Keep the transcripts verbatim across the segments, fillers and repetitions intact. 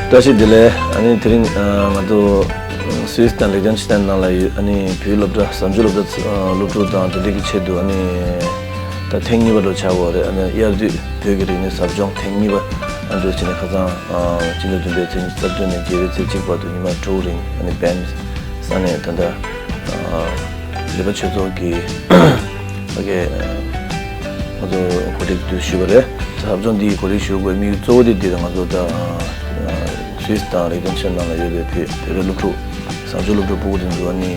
བཀྲ་ཤིས་བདེ་ལེགས། ཨ་ནི་དེ་རིང་ཨ་ང་ཚོ་སུད་སི་དང་ལིག་ཏེན་ཤི་ཏན་ནང་ལ་ཡོད། ཨ་ནི་བོད་སློབ་གྲྭ་གཟའ་མཇུག་སློབ་གྲྭ་ཨ་སློབ་ཕྲུག་དང་དེ་འདྲ་གི་ཆེད་དུ། ཨ་ནི་ད་ཐེངས་གཉིས་པ་འདྲ་ཆགས་ཡོད་རེད། ཨ་ནི་དབྱར་དུས་བོད་ཀྱི་རིག་གནས་ཟབ་སྦྱོང་ཐེངས་གཉིས་པ་ཨ་འདྲ་བྱས་ནས་ཁ་སང་ཨ་སྤྱི་ཟླ་བདུན་པའི་ཚེས་ཉི་ཤུ་རྩ་བདུན་ནས་བརྒྱད་པའི་ཚེས་གཅིག་བར་དུ་ཉི་མ་དྲུག་རིང་ཨ་ནི་བྷན་ས་ནས་ད་ལྟ་ཨ་རི་པ་ཆོས་ཚོགས་ཀྱི་ཕ་གི་ང་ཚོ་གོ་སྒྲིག་དུ་ཞུས་པ་རེད། ཟབ་སྦྱོང་འདིའི་གོ་སྒྲིག་ཞུ་དགོས་དམིགས་ཡུལ་གཙོ་བོ་དེ་འདི་རེད། ང་ཚོ་ད་སུད་སི་དང་ལིག་ཏེན་ཤི་ཏན་ནང་ལ་ཡོད་པའི་བོད་བོད་པའི་སློབ་ཕྲུག་གཟའ་མཇུག་སློབ་ཕྲུག་ཕྲུ་གུ་དེ་ཚོ་ཨ་ནི་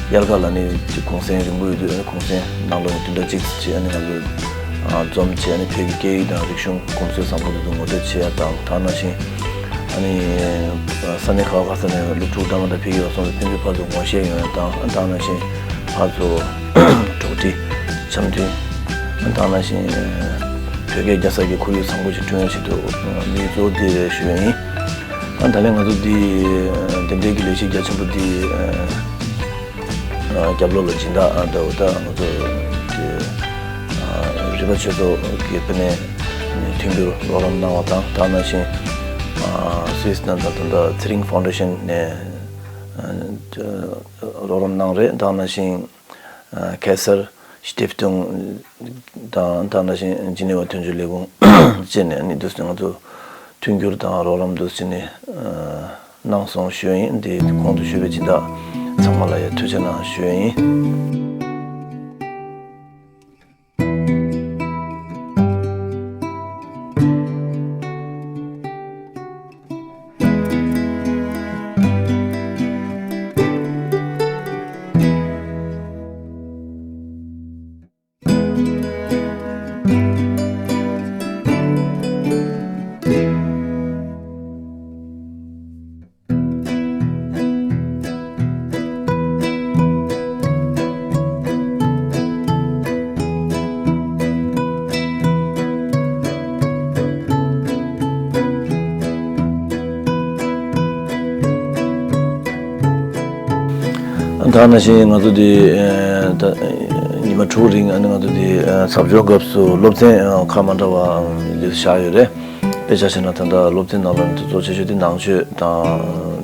དབྱར་ཁ་ལ་ནི་གུང་སེང་རིང་པོ་ཡོད་དུས། ཨ་ནི་གུང་སེང་ནང་ལོགས་ནས་བདུན་ཕྲག་གཅིག་ཙམ་ཅིག་ཨ་ནི་ང་ཚོ་འཛོམས་བྱས། ཨ་ནི་བོད་ཀྱི་སྐད་ཡིག་དང་རིག་གཞུང་གོམས་སྲོལ་བཟང་པོ་དེ་ཚོ་ངོ་སྤྲོད་བྱེད་ཡ་དང་། དེ་ནང་བཞིན་ཨ་ནི་ས་གནས་ཁག་ཁག་ས་ནས་སློབ་ཕྲུག་འདྲ་མི་འདྲ་ཕེབས་ཀྱི་ཡོད་སོང་ཙང་ཕན་ཚུན་ཕར་ཚུར་ངོ་ཤེས་ཡོང་ཡ་དང་། དེ་ནང་བཞིན་ཕར་ཚུར་གྲོགས་འདྲིས་འཆམ་མཐུན། དེ་ནང་བཞིན་བོད་སྐད་རྒྱག་ས་ཀྱི་ཁོར་ཡུག་བཟང་པོ་ཞིག་བསྐྲུན་ཡ་ཆེད་དུ་དམིགས་ཡུལ་གཙོ་བོ་དེ་རེད་ཞུ་ཡ་ཡིན། ཨ་ད་ལན་ང་ཚོ་འདི་དེ་འབྲེལ་གྱི་ལས་གཞི་རྒྱ་ཆེན་པོ་འདི་རྒྱབ་ལོགས་ལ་སྦྱིན་བདག་ཨ་ད་འོ་ད་ང་ཚོ་དེ་རི་པ་ཆོས་ཚོགས་ཀྱི་ཕ་ནས་མཐུན་འགྱུར་རོགས་རམ་གནང་བ་དང་། དེ་ནང་བཞིན་སུད་སི་ནང་དང་ད་ལྟ་ཚེ་རིང་ཕའུན་ཌེ་ཤན་ནས་རོགས་རམ་གནང་རེད། དེ་ནང་བཞིན་ཨ་ཁེ་སར་སི་ཏིབ་ཏུང་དང་། དེ་ནང་བཞིན་ཇི་ནི་ཝ་དོན་གཅོད་ལས་ཁུངས་བཅས་ནས་ནི་འདུག་སེ་ང་ཚོ་མཐུན་འགྱུར་དང་རོགས་རམ་འདུག་སེ་ནི་ཨ་གནང་སོང་ཞུ་ཡ་ཡིན། དེ་གོང་དུ་ཞུས་པའི་སྦྱིན་བདག་ཚང་མ་ལ་ཡང་ཐུགས་རྗེ་གནང་ཞུ་ཡ་ཡིན། ད་ནང་བཞིན་ང་ཚོ་འདི་ཨ་ད་ཉི་མ་དྲུག་རིང་ཨ་ནི་ང་ཚོ་འདི་ཨ་ཟབ་སྦྱོང་སྐབས་སུ་སློབ་ཚན་ཨ་ཁག་མ་འདྲ་བ་འདི་བཞག་ཡོད་རེད། དཔེ་ཆ་བཞག་ན་ད་ལྟ་སློབ་ཚན་ནང་ལ་ནི་གཙོ་ཆེ་ཤོས་དེ་ནང་ཆོས་དང་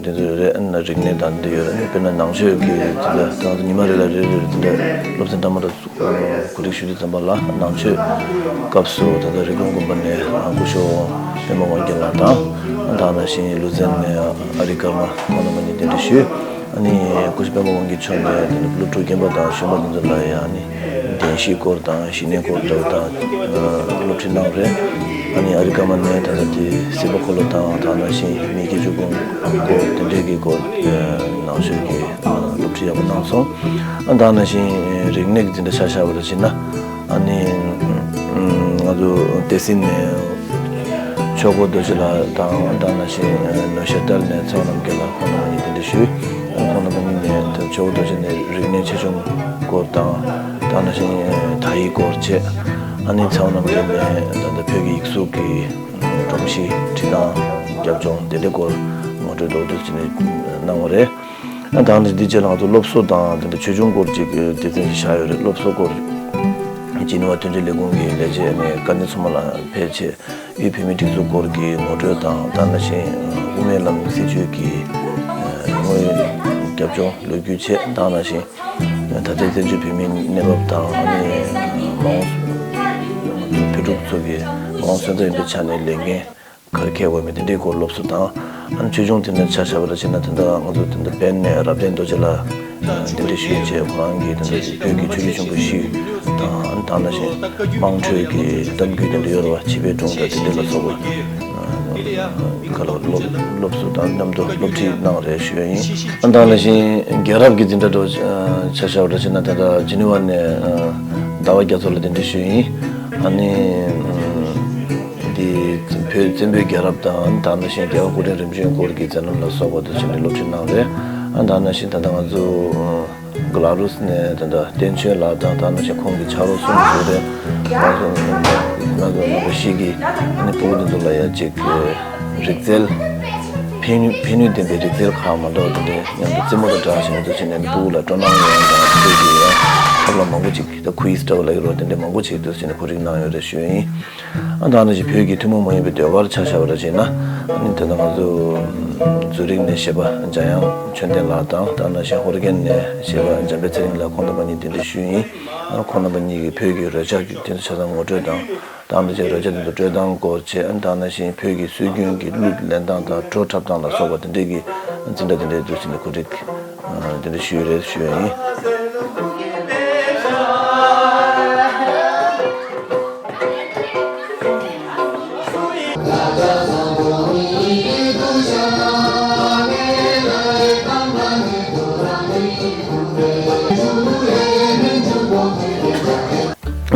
དེ་ཚོ་ཡོད་རེད། ཨ་ནི་རིག་གནས་དང་འདི་ཡོད་རེད། དཔེར་ན་ནང་ཆོས་ཀྱི་དེ་འདྲ་ད་ང་ཚོ་ཉི་མ་རེ་ལ་རེ་རེ་དེ་འདྲ་སློབ་ཚན་འདྲ་མི་འདྲ་གོ་སྒྲིག་ཞུ་དུས་ཙམ་པ་ལ། ནང་ཆོས་སྐབས་སུ་ད་ལྟ་རི་ཀོན་དགོན་པ་ནས་སྐུ་ཞབས་པདྨ་དབང་རྒྱལ་ལགས་དང་། དེ་ནང་བཞིན་ལུ་ཛན་ནས་ཨ་རི་ཀརྨ་ཁོང་རྣམ་པ་གཉིས་གདན་འདྲེན་ཞུས། ཨ་ནི་སྐུ་ཞབས་པདྨ་དབང་རྒྱལ་མཆོག་ནས་དེ་ནས་སློབ་ཕྲུག་རྒན་པ་དང་གཞོན་པ་དེ་ཚོ་ལ་ཡང་ཨ་ནི་བདེན་བཞིའི་སྐོར་དང་ཞི་གནས་སྐོར་འདྲ་བོ་དང་སློབ་ཁྲིད་གནང་རེད། ཨ་ནི་ཨ་རི་ཀརྨ་ནས་ད་ལྟ་དེ་སྲིད་པ་འཁོར་ལོ་དང་། དེ་ནང་བཞིན་མི་སྐྱེས་ཆོས་ཀུན་སྐོར་དེ་འདྲས་ཀྱི་སྐོར་ནང་ཆོས་ཀྱི་སློབ་ཁྲིད་ཡག་པོ་གནང་སོང་། ཨ་དེ་ནང་བཞིན་རིག་གནས་ཀྱི་འཛིན་གྲྭ་ཆ་བཞག་པ་རེད་བྱས་ན། ཨ་ནི་ང་ཚོ་ཏེ་སིན་ནས་ཆོས་འཁོར་རྡོ་རྗེ་ལགས་དང་། དེ་ནང་བཞིན་ནོ་ཤེ་ཏལ་ནས་ཚེ་དབང་རྣམ་རྒྱལ་ལགས། ཁོང་རྣམ་གཉིས་གདན་འདྲེན་ཞུས། ཁོང་རྣམ་གཉིས་ནས་ཆོས་འཁོར་རྡོ་རྗེ་ནས་རིག་གནས་ཆེ་ཆུང་སྐོར་དང་། དེ་ནང་བཞིན་དག་ཡིག་སྐོར་བྱས། ཨ་ནི་ཚེ་དབང་རྣམ་རྒྱལ་ནས་ད་ལྟ་བོད་ཀྱི་ཡིག་གཟུགས་ཀྱི་སྒྲོམ་གཞི་འབྲི་སྟངས་རྒྱབ་ལྗོངས་དེ་འདྲའི་སྐོར་ངོ་སྤྲོད་མདོར་བསྡུས་བྱས་ནས་གནང་བ་རེད། ཨ་ད་ནི་འདི་རྗེས་ལ་ང་ཚོ་སློབ་གསོ་དང་དེ་འདྲ་ཆོས་འབྱུང་སྐོར་ཅིག་སྡེ་ཚན་ཞིག་བཞག་ཡོད་རེད། སློབ་གསོ་སྐོར་ཇི་ནི་ཝ་དོན་གཅོད་ལས་ཁུངས་ཀྱི་ལས་བྱེད་ནས་བཀའ་བསྟན་ཚང་མ་ལ་ཕེབས་བྱས། དབུས་བོད་མིའི་སྒྲིག་འཛུགས་སྐོར་གྱི་ངོ་སྤྲོད་དང་། དེ་ནང་བཞིན་དབུ་མའི་ལམ་སྲིད་བྱུས་ཀྱི་དངོས་ཡོད་རྒྱབ་ལྗོངས་ལོ་རྒྱུས་བྱས། དེ་ནང་བཞིན་ད་ལྟའི་བཙན་བྱོལ་བོད་མིའི་གནས་བབ་དང་། ཨ་ནི་མ་འོངས་བོད་ཕྲུག་ཚོ་གི་མ་འོངས་སོན་རྩ་ཡིན་པའི་ཆ་ནས་ལས་འགན་ག་རེ་འཁྱེར་དགོས་མིན་དེ་འདྲའི་སྐོར་སློབ་གསོ་དང་། ཨ་ནི་ཆོས་འབྱུང་དེ་འདྲ་ཆ་བཞག་པ་ལ་བྱས་ན། ད་ལྟ་ང་ཚོ་ད་ལྟ་བན་ནས་རབ་བརྟན་རྡོ་རྗེ་ལགས་གདན་འདྲེན་ཞུས་བྱས། ཁོ་རང་གིས་ད་ལྟ་བོད་ཀྱི་ཆོས་བརྒྱུད་ཆེན་པོ་བཞི་དང་། ཨ་ནི་དེ་ནང་བཞིན་དམངས་ཁྲོད་ཀྱི་གཏམ་རྒྱུད་དེ་འདྲ་ཡོད་རེད་བ། བྱིས་པའི་སྒྲུང་དང་དེ་འདྲ་ལ་སོགས་པ་ག་ལ་སློབ་སློབ་གསོ་དང་མཉམ་དུ་སློབ་ཁྲིད་གནང་རེད་ཞུ་ཡ་ཡིན། ཨ་ནི་དེ་ནང་བཞིན་རྒྱལ་རབས་ཀྱི་འཛིན་གྲྭ་འདྲ་ཆ་བཞག་པ་འདྲ་བྱས་ན། ད་ལྟ་ཇི་ནི་ཝ་ནས་ཟླ་བ་རྒྱ་མཚོ་ལགས་གདན་འདྲེན་ཞུས་ཡིན། ཨ་ནི་འདི་བོད་བཙན་པོའི་རྒྱལ་རབས་དང་། དེ་ནང་བཞིན་རྒྱལ་བ་སྐུ་ཕྲེང་རིམ་བྱོན་སྐོར་གྱི་མཛད་རྣམ་ལ་སོགས་པ་དེ་བྱས་ནས་སློབ་ཁྲིད་གནང་རེད། ཨ་དེ་ནང་བཞིན་ད་ལྟ་ང་ཚོ་ག་ལ་རུས་ནས་ད་ལྟ་བསྟན་ཆོས་ལགས་དང་། དེ་ནང་བཞིན་ཁོང་གི་ཕྱག་རོགས་གསུམ་ཞུགས་རེད། ང་ཚོ་ང་ཚོ་ནང་པ་བཞི་གིས་ཨ་ནི་ཕྲུ་གུ་འདི་ཚོ་ལ་ཡ་གཅིག་རིག་རྩལ་ཕན་ནུས་ཕན་ནུས་ལྡན་པའི་རིག་རྩལ་ཁག་མ་འདྲ་བ་དེ་འདྲའི་མཉམ་དུ་རྩེད་མོ་དང་སྦྲགས་བྱས་ནས་འདུག་བྱས་ནས་ཕྲུ་གུ་ལ་སྤྲོ་སྣང་ཡོང་དང་། དེ་འདྲ་ཞིག་ཡོད། ཐབས་ལམ་མང་པོ་ཅིག་ད་ཁུ་ཡིས་འདྲ་བོ་ལབ་ཀྱི་རེད་བ། དེ་འདྲ་མང་པོ་ཅིག་འདུག་ཟེར་ནས་གོ་སྒྲིག་གནང་ཡོད་རེད་ཞུ་ཡིན། ཨ་ད་ནང་བཞིན་བོད་ཀྱི་ཐུན་མོང་མ་ཡིན་པའི་ཟློས་གར་ཆ་བཞག་པ་རེད་བྱས་ན། ཨ་ནི་ད་ལྟ་ང་ཚོ་ཛུ་རིག་ནས་གཞས་པ་འཇམ་དབྱངས་ཆོས་ལྡན་ལགས་དང་། ད་ནང་བཞིན་ཧོར་གན་ནས་གཞས་པ་འཇམ་དཔལ་ཚེ་རིང་ལགས། ཁོང་རྣམ་པ་གཉིས་གདན་འདྲེན་ཞུས་ཡིན། ཨ་ཁོང་རྣམ་པ་གཉིས་ཀྱིས་བོད་ཀྱི་རོལ་ཆ་གི་དེ་ཚོ་ཆ་ཚང་ངོ་སྤྲོད་དང་། ད་ནང་བཞིན་རོལ་ཆ་དེ་ཚོ་སྤྲོད་སྟངས་སྐོར་བྱས། ཨ་ནི་ད་ནང་བཞིན་བོད་ཀྱི་སྲོལ་རྒྱུན་གྱི་གླུ་ལེན་སྟངས་དང་བྲོ་འཁྲབ་སྟངས་ལ་སོགས་པ་དེ་འདྲས་ཀྱི་འཛིན་གྲྭ་དེ་འདྲས་འདུག་ཟེར་ནས་གོ་སྒྲིག་དེ་འདྲ་ཞུས་རེད་ཞུས་ཡིན།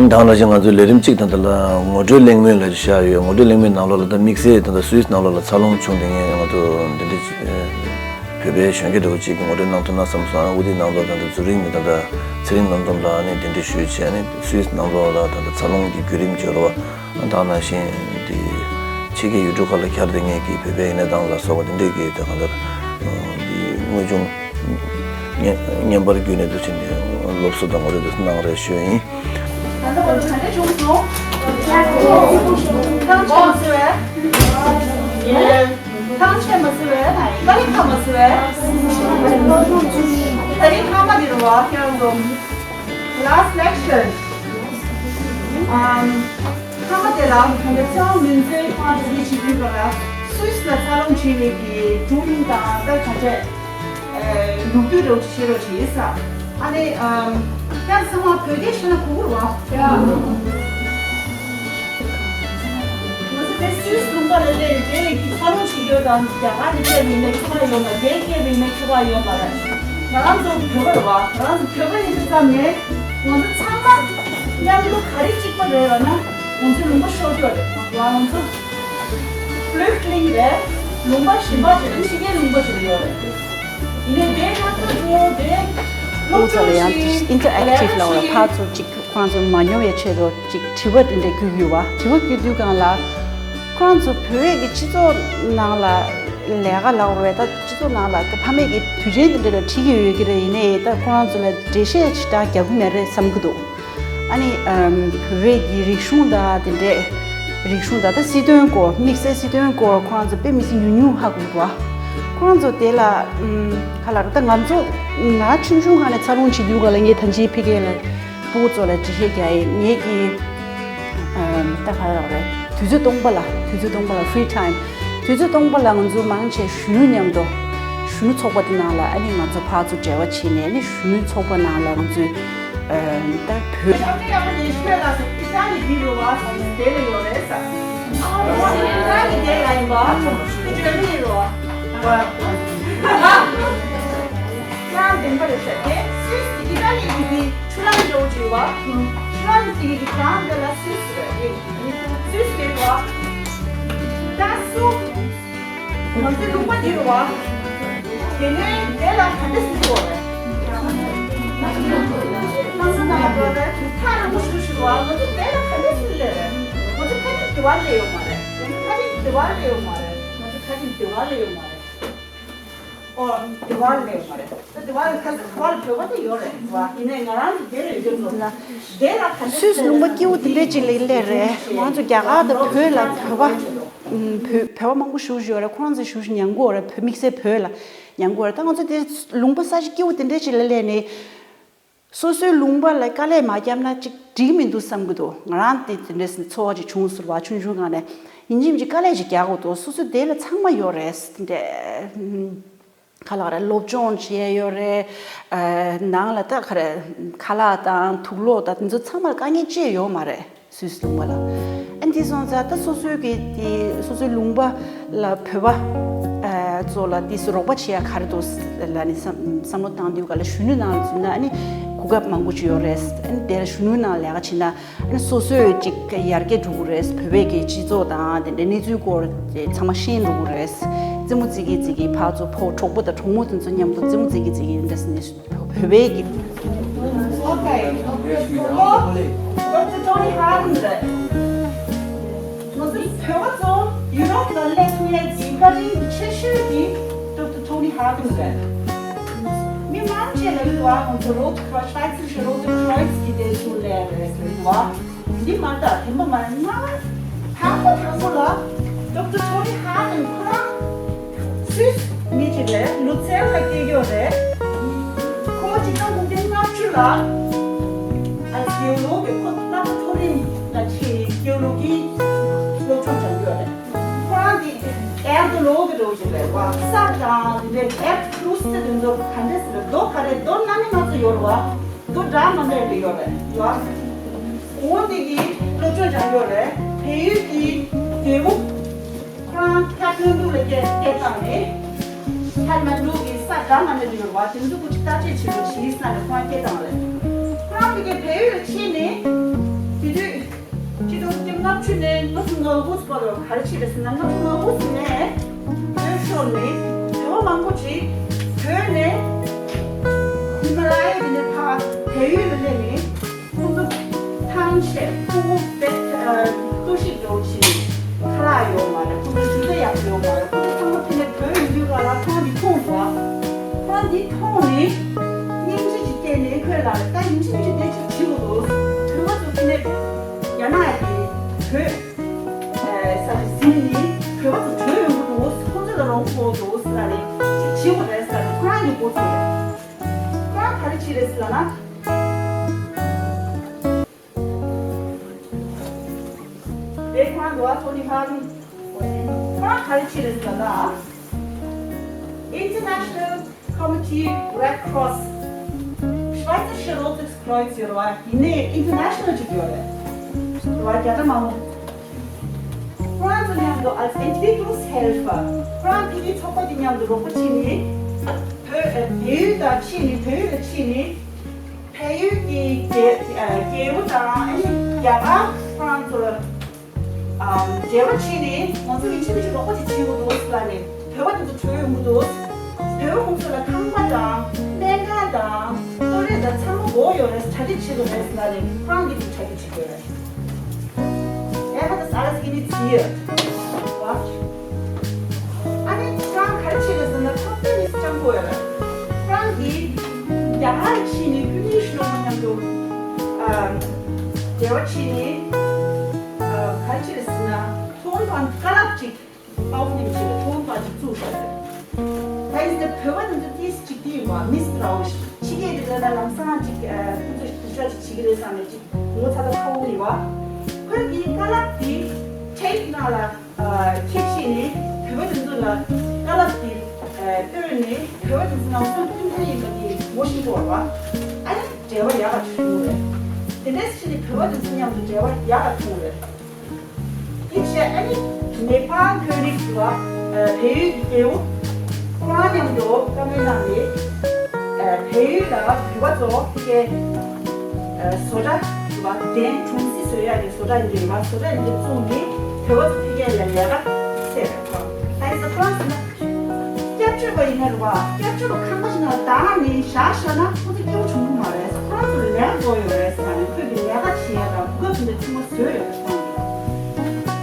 དེ་ནང་བཞིན་ང་ཚོའི་ལས་རིམ་གཅིག་དང་། དེ་ལ་ངོ་སྤྲོད་གླེང་མོལ་ལབ་བཞག་ཡོད། ངོ་སྤྲོད་གླེང་མོལ་ནང་ལོགས་ལ་ད་དམིགས་བསལ་ད་ལྟ་སུད་སི་ནང་ལོགས་ལ་འཚར་ལོངས་བྱུང་བསྡད་མཁན་ང་ཚོ་འདི་འདྲ་བོད་པའི་གཞོན་སྐྱེས་འདྲ་བོ་གཅིག་གིས་ངོ་སྤྲོད་གནང་ཐུབ་ན་བསམ་སོང་། ཨ་ནི་དེའི་ནང་ལོགས་ད་ལྟ་ཛུ་རིག་ནས་ད་ལྟ་ཚེ་རིང་རྣམ་གསུམ་ལགས་ནས་གདན་འདྲེན་ཞུས་བྱས། ཨ་ནི་སུད་སི་ནང་ལོགས་ལ་ད་ལྟ་འཚར་ལོངས་ཀྱི་བརྒྱུད་རིམ་བརྗོད་རོགས། ཨ་ནི་ད་ནང་བཞིན་དེ་ཕྱི་རྒྱལ་ཡུལ་གྲུ་ཁག་ལ་འཁྱར་བསྡད་མཁན་གྱི་བོད་པའི་ཡིན་ནའི་དང་ལ་སོགས་པ་དེ་འདྲས་ཀྱི་ད་གང་ལྟར་དེ་དངོས་བྱུང་བརྙན་པར་བརྒྱུད་ནས་འདུག་ཕྱིན་ནས་སློབ་གསོ་དང་ངོ་སྤྲོད་དེ་གནང་རེད་ཞུ་ཡིན། ད་ལྟ་བར་དུ་ག་འདྲ་བྱུང་སོང་། ཐང་ཆད་མ་ཟེར་བས། ཐང་ཆད་མ་ཟེར་བས། ད་རིང་ཁ་མ་ཟེར་བས། ད་རིང་ཁ་མ་དེ་རུ་བ་ཁྱེད་རང་ཚོ། Last lecture. ཨམ། ཐ་མ་དེ་ལ་ང་ཚོ་ཚེ་དབང་མུན་བཙན་ཁོང་དེ་ནས་བྱེད་དུས་སྒང་ལ་སུད་སི་ལ་འཚར་ལོངས་བྱུང་བའི་གི་སྒྲུང་དང་ད་ག་འདྲས་ལོ་རྒྱུས་རོགས་བྱེད་རོགས་བྱེད་ས། ཨ་ནི་ཨམ། ཡང་གསང་བ་བོད་སྐད་བཤད་ན་གོ་གི་རེད་བ། ཡ། ང་ཚོ་དེ་སུད་སི་ལུང་པ་ལ་སླེབས་དེ་འཚར་ལོངས་བྱེད་རྒྱུ་དང་རྒྱ་གར་ནས་སླེབས་ཡིན་ན་ཁྱད་པར་ཡོད་མ་རེད། དེ་སྐད་བས་ཡིན་ན་ཁྱད་པར་ཡོད་མ་རེད། ང་རང་ཚོ་བོད་པ་རེད་བ། ང་རང་ཚོ་བོད་པ་ཡིན་དུས་ཙམ་ནས་ང་ཚོ་ཚང་མ་མཉམ་དུ་ག་རེ་གཅིག་པ་རེད་ལབ་ན། ང་ཚོའི་ལུང་པ་ཤོར་རྒྱུ་རེད། ང་ཚོ་ཕླུག་ལིང་རེད། ལུང་པ་གཞན་པ་ཅིག་རེད། ཕྱི་རྒྱལ་ལུང་པ་ཅིག་ལ་ཡོད་རེད། ཡིན་ནའི་དེ་ང་ཚོ་འགྲོ་དེ་སློབ་སློབ་གྲྭ་ལ་ཡང་ཅིག་ཨིན་ཊར་ཨེག་ཊིབ་ལ་འོ་ལ་ཕར་ཚུར་ཅིག་ཁོང་ཚོ་མ་ཉོ་བའི་ཆེད་དུ་ཅིག་དྲི་བ་དེ་འདྲ་བསྐུལ་གྱི་ཡོད་པ། དྲི་བ་བསྐུལ་དུས་སྒང་ལ་ཁོང་ཚོ་བོད་ཀྱི་སྤྱི་ཚོགས་ནང་ལ་ལས་ཀ་ལབ་དགོས་རེད། ད་སྤྱི་ཚོགས་ནང་ལ་ད་ཕ་མེས་ཀྱི་དུས་ཆེན་དེ་འདྲ་ལ་ཁྲིད་ཀྱི་ཡོད་ཀྱི་རེད། ཡིན་ནའི་ད་ཁོང་ཚོ་ལ་འགྲེལ་བཤད་ཞེ་དྲག་རྒྱག་གི་མེད་རེད་བསམ་གྱི་འདུག་ཨ་ནི་ཨམ། བོད་པའི་གི་རིག་གཞུང་དང་དེ་འདྲས། རིག་གཞུང་དང་ད་སྲིད་དོན་སྐོར། དམིགས་བསལ་སྲིད་དོན་སྐོར་ཁོ་རང་ཚོ་དཔེ་མི་སྲིད་ཉུང་ཉུང་ཧ་གོ་གི་འདུག་ཁོ་རང་ཚོ་དེ་ལ་ཨམ། ག་ལ་རེད། ད་ང་ཚོ་ང་ཆུང་ཆུང་སྒང་ནས་འཚར་ལོངས་བྱེད་དུས་སྒང་ལ་ངས་ད་ཅིའི་ཕ་གི་ལ་སྤུ་གུ་ཚོ་ལ་འགྲེལ་བཤད་རྒྱག་ཡིན། ངེད་ཀྱི་ཨམ། ད་ག་ལ་རེད། དུས་ཚོད་སྟོང་པ་ལ། དུས་ཚོད་སྟོང་པ་ལ། ཕི་རི་ཊའིམ། དུས་ཚོད་སྟོང་པ་ལ་ང་ཚོ་མང་ཆེ་གཞོན་ནུ་མཉམ་དུ། གཞོན་ནུ་ཚོགས་པ་དེ་ནང་ལ་ཨ་ནི་ང་ཚོ་ཕར་ཚུར་འབྲེལ་བ་བྱས་ནས། ཨ་ནི་གཞོན་ནུ་ཚོགས་པ་ནང་ལ་ང་ཚོས་ཨ་ད་བོད། ང་ཚོའི་ལུང་པ་འདི་རུ་བ། དེ་ནས་དེ་ལ་ག་འདྲ་ཟེར་གྱི་ཡོད་རེད། ང་ཚོ་ནང་ལ་འགྲོ་རེད། ཐག་རིང་པོ་ཞིག་ཞིག་བ། ང་ཚོ་དེ་ལ་ག་འདྲ་ཟེར་ལེ་རེད། ང་ཚོ་ཁ་ཉིན་དེ་བ་ལས་ཡོད་མ་རེད། ང་ཚོ་ཁ་ཉིན་དེ་བ་ལས་ཡོད་མ་རེད། ང་ཚོ་ཁ་ཉིན་དེ་བ་ལས་ཡོད་མ་རེད། ཨོ། དེ་བ་ལས་ཡོད་མ་རེད། ད་དེ་བ་ལ་ཁ་ས་དེ་བ་ལ་བོད་པ་དེ་ཡོད་རེད་བ། ཡིན་ནའི་ང་རང་ཚོ་དེ་ལ་ཡོད་རྒྱུ་ཚོ་དེ་ལ་ག་འདྲ་ཟེར། སུད་སི་ལུང་པ་སྐྱིད་པོ་དེ་འདྲས་ཅིག་ལ་སླེབས་རེད། ང་ཚོ་རྒྱ་གར་དང་བོད་ལ་བོད་པ། ཨུམ། བོད་བོད་པ་མང་པོ་བཞུགས་བཞུགས་ཡོད་རེད། ཁོ་རང་ཚོ་བཞུགས་བཞུགས་ཉམས་དགོས་རེད། བོད་དམིགས་བསལ་བོད་ལ་ཉམས་དགོས་རེད། ད་ང་ཚོ་དེ་ལུང་པ་ས་ཆ་སྐྱིད་པོ་དེ་འདྲས་ཅིག་ལ་སླེབས་ནས། སོ་སོའི་ལུང་པ་ལ་དཀའ་ལས་མ་བརྒྱབ་ན་ཅིག་འགྲིག་མི་འདུག་བསམ་གྱི་འདུག་ང་རང་དེ་དེ་འདྲས་ཚོར་བ་ཅིག་བྱུང་སོང་བ། ཆུང་ཆུང་སྒང་ནས་ཡིན་གཅིག་མིན་གཅིག་དཀའ་ལས་ཅིག་རྒྱག་དགོས་འདུག་སོ་སོ་དེ་ལ་ཚང་མ་ཡོད་རེད། དེ་འདྲས། ཨུམ། ག་ལ་རེད། སློབ་སྦྱོང་བྱེད་ཡ་ཡོད་རེད། ཨ། ནང་ལ་ད་ག་རེ། ཁ་ལག་དང་དུག་སློག་དང་དེ་ཚོ་ཚང་མར་དཀའ་ངལ་ཅི་ཡང་ཡོད་མ་རེད། སུད་སི་ལུང་པ་ལ། ཨ་ནི་དེ་སོང་ཙང་ད་སོ་སོའི་གི་དེ་སོ་སོའི་ལུང་པ་ལ་བོད་པ། ཨ། ཚོ་ལ་དེ་སུ་རོགས་པ་བྱེད་ཡ་ག་རེ་འདུག་ལབ་ནས་བསམ་བསམ་བློ་བཏང་དུས་ག་ལ་གཞོན་ནུ་ནང་ལ་འཛུལ་ན་ཨ་ནི་གོ་སྐབས་མང་པོ་ཅིག་ཡོད་རེད། ཨ་ནི་དེ་ལ་གཞོན་ནུ་ནང་ལས་ཀ་བྱེད་ན། ཨ་ནི་སོ་སོས་ཅིག་ཡར་རྒྱས་འགྲོ་གི་རེད། བོད་པའི་གི་སྤྱི་ཚོགས་དང་དེ་འདྲའི་གནས་ཚུལ་སྐོར་དེ་ཚང་མ་ཤེས་འགྲོ་གི་རེད། རྩེད་མོ་རྩེ་གི་རྩེ་གི་ཕར་ཚུར་ཕོ་གྲོགས་པོ་དང་གྲོགས་མོ་དེ་ཚོ་མཉམ་དུ་རྩེད་མོ་རྩེ་གི་རྩེ་གི་འདྲ་ཟེར་ནས་བོད་པའི་གི། Okay, okay. ཌོག་ཊར་ཊོ་ནི་ཧར་ལིན་རེད། ང་ཚོ་བོད་པ་ཚོ་ཡུ་རོབ་ལ་སླེབས་མཁན་གྱི་བཀའ་དྲིན་ཆེ་ཤོས་དེ་ཌོག་ཊར་ཊོ་ནི་ཧར་ལིན་རེད། མི་ ཁྱེད་ལ་ཡོད་པ་ཁོང་ཚོ་རོ་ཁྲོ་ཤ་ཚི་ཤི་རོ་ཁྲོ་ཤི་གི་དེ་ཚོ་ལས་རེད་ཟེར་བ། འདི་མ་ལྟ་དེ་མ་མ་ན་དང་པོ་དང་པོ་ལ་ཌོག་ཊར་ཐོ་རི་ཧ་ནན་ཁོ་རང་སུད་སི་མི་ཅིག་རེད། ལུ་ཚན་ལ་སྐྱེས་ཡོད་རེད། ཁོ་ཆིག་སྟོང་དགུ་བརྒྱ་ལྔ་བཅུ་ལ་ཨ་སྒེའུ་ལུག་གི་ཁོ་ལྟ་བུ་ཐོ་རི་ལ་ཆེ་སྒེའུ་ལུག་གི་སློབ་སྦྱོང་སྦྱངས་ཡོད་རེད། ཁོ་རང་གི་ཨེར་དུ་ལོ་གི་རོ་ཞིག་རེད་བ། ས་དང་དེ་འདྲའི་ཨེར་ཀྲུ་སི་དེ་ཚོ་ག་འདྲས་ཟེར་རྡོ་ག་རེ་རྡོ་སྣ་མིན་སྣ་ཚོགས་ཡོད་རེད་བ། རྡོ་འདྲ་མ་འདྲ་རེ་ཡོད་རེད་བ། འོ་དེ་གི་སློབ་སྦྱོང་སྦྱངས་ཡོད་རེད། བལ་ཡུལ་གྱི་རྒྱལ་པོ་ཁོ་རང་ཐ་ཐོན་འདུག་ལ་སྐད་སྐད་བཏང་ནས་ཐ་མ་འདུག་གི་ས་འདྲ་མ་འདྲ་ཡོད་རེད་བ། དེ་ཚོ་ཀུ་ཅི་ལྟ་དཔྱད་བྱེད་རོགས་བྱེད་ས་ནས་ཁོ་རང་སྐད་བཏང་རེད། ཁོ་རང་དེ་གི་བལ་ཡུལ་ལ་ཕྱིན་ནས་དེ་དུས། སྤྱི་ལོ་ལྔ་བཅུ་ནས་ལྔ་བཅུ་ང་དགུ་བར་ལ་ག་རེ་བྱས་རེད་ཟེར་ན། ལྔ་བཅུ་ང་དགུ་ནས་བོད་ཤོར་ནས་བོད་པ་མང་པོ་ཅིག་བོད་ནས་ཧི་མ་ལ་ཡའི་དེ་ནས་ཕར་བལ་ཡུལ་ལ་སླེབས་ནས་ཁོང་ཚོ་ཐང་ཤེད་ཕྲུ་གུ་བེད་ལྟོ་ཤིག་འགྲོ་བྱས་ཁ་ལག་ཡོད་མ་རེད། ཁོང་ཚོ་འཇུ་ཆ་ཡག་པོ་ཡོད་མ་རེད། ཁོང་ཚོ་ཚང་མ་དེ་ནས་བོད་ཡོང་དུས་ག་ལ་ཁོང་འདི་མཐོང་བ། ཁོང་འདི་མཐོང་ནས་སྙིང་རྗེ་ཅིག་སྐྱེས་ནས་ཁོས་ལ་ད་ཡིན་གཅིག་མིན་གཅིག་དེ་ཅིག་བྱེད་དགོས་འདུག་བོད་པ་ཚོ་དེ་ནས། རྒྱ་ནག་གི་བོད་ས་ཆ་ཟིན་ནི་བོད་པ་ཚོ་བྲོས་ཡོང་གི་འདུག་ཁོང་ཚོ་ལ་རོགས་པ་དགོས་འདུག་ཟེར་ནས་ཅིག་བྱེད་དགོས་རེད་ཟེར་ནས་ཁོ་རང་གི་འགོ་ཚུགས་རེད། ཁོ་རང་ག་རེ་བྱས་རེད་ཟེར་ན། རེད། ཁོ་རང་འགྲོ་བ་ཚོ་ནི་ཧ་རུ་ཁོ་རང་ག་རེ་བྱས་རེད་ཟེར་ན། International Committee Red Cross Schweizerisches Rotes Kreuz ཡོད་རེད་བ། ཡིན་ནའི་ཨིན་ཊར་ནེ་ཤ་ནལ་ཅིག་ཡོད་རེད་བ། རྒྱ་གར་མང་པོ། ཁོ་རང་ཚོ་མཉམ་དུ་als Entwicklungshelfer ཁོ་རང་ཕ་གིའི་ཚོགས་པ་དེ་མཉམ་དུ་རོགས་པ་བྱས་ནས་བོད་ཨ་བལ་ཡུལ་དང་ཕྱིན་ནས་བལ་ཡུལ་ལ་ཕྱིན་ནས་བལ་ཡུལ་གྱི་རྒྱལ་ཨ་རྒྱལ་པོ་དང་ཨ་ནི་རྒྱ་གར་ཁོ་རང་ཚོ་ལ། ཨམ། འབྲེལ་བ་བྱས་ནས་ང་ཚོ་ཡིན་གཅིག་མིན་གཅིག་རོགས་པ་ཅིག་བྱེད་དགོས་འདུག་ཟེར་ནས་བོད་པ་དེ་ཚོ་བྲོས་ཡོང་གི་འདུག་བོད་པ་ཁོང་ཚོ་ལ་ཁང་པ་དང་སྨན་ཁང་དང་ལྟོ་རས་དང་ཚང་མ་དགོས་ཡོད་རེད། གྲ་སྒྲིག་བྱེད་དགོས་རེད་ཟེར་ནས་ཁོ་རང་གིས་དེ་གྲ་སྒྲིག་བྱེད་དགོས་རེད། Er hat das alles initiiert. ཨ་ནི་ཁོ་རང་ག་རེ་བྱེད་དགོས་ཟེར་ན་ཐོབ་ཐང་ནི་སྤྱང་པོ་ཡོད་རེད། ཁོ་རང་གིས་རྒྱ་གར་ཕྱིན་ནས་ཕུ་ནུའི་ཤི་ལོ་མ་མཉམ་དུ་ཨ་འབྲེལ་བ་བྱས་ནས། ག་རེ་བྱས་ཟེར་ན་ཐོག་མར་བཀའ་སློབ་ཅིག་ཨའོ་ནིམ་ཅིག་ལ་ཐོག་མར་ཅིག་བཙུགས་ཤག་རེད། ད་ཡིན་ཟེར་བོད་པ་དེ་ཚོ་ཏིས་ཅིག་དེ་ཡིན་པ་མིས་ཏྲའོ་ཕྱི་རྒྱལ་དེ་ལ་ན་ལམ་སང་ཅིག་ཁོ་ཚོ་རྒྱུ་ཆ་ཅིག་བྱེད་ཀྱི་རེད་བསམ་ནས་ཅིག་ངོ་ཚ་ཚ་ཁ་བོ་ཡིན་པ། ཁོས་དེའི་བཀའ་སློབ་དེ་ཊེབ་ནང་ལ་ཁྱེར་ཕྱིན་ནས་བོད་པ་དེ་ཚོ་ལ་བཀའ་སློབ་དེ་སྟོན་ནས་བོད་པ་དེ་ཚོ་ནང་སོང་མཐུན་མཐུན་ཡིན་པ་དེ་ངོ་ཤེས་པ་བ། ཨ་ནི་འབྲེལ་བ་ཡག་ག་བྱུང་རེད། དེ་འདྲས་ཕྱིན་ནས་བོད་པ་དེ་ཚོ་མཉམ་དུ་འབྲེལ་བ་ཡག་ག་བྱུང་རེད། དེ་བྱས་ཨ་ནི་ནེ་པཱལ་བོད་རིགས་ལ་བལ་ཡུལ་གྱི་རྒྱལ་པོ་ཁོ་རང་མཉམ་དུ་བཀའ་མོལ་གནང་ནས་བལ་ཡུལ་ལ་བོད་པ་ཚོ་ཕ་གིའི་བཟོ་གྲྭ་བ་གདན་གྲོང་གསེབ་བཟོ་ཡག་གི་བཟོ་གྲྭ་ཡིན་པ་བཟོ་གྲྭ་ཡིན་པ་བཙུགས་ནས་བོད་པ་ཚོ་ཕ་གིའི་ལ་ལས་ཀ་བྱས་པ་དང་། ད་ཡིན་ས་ཁོ་རང་ཟེར་ན། སྐྱབས་བཅོལ་བ་ཡིན་ན་རེད་བ། སྐྱབས་བཅོལ་བ་ཁང་པ་ཞིག་ནང་བདག་ནི་བཞག་བཞག་ན་ཁོ་ཚོ་སྐྱིད་པོ་བྱུང་གི་མ་རེད། ཁོ་རང་ཚོ་ལ་ལས་ཀ་དགོས་ཡོད་རེད་ཟེར་ནས་ཁོས་ཀྱི་ལས་ཀ་བྱེད་ཡ་དང་གོ་སྐབས་དེ་འདྲ་ཐུབ་མ་བཟོས་ཡོད་རེད་ཁོ་རང་གིས།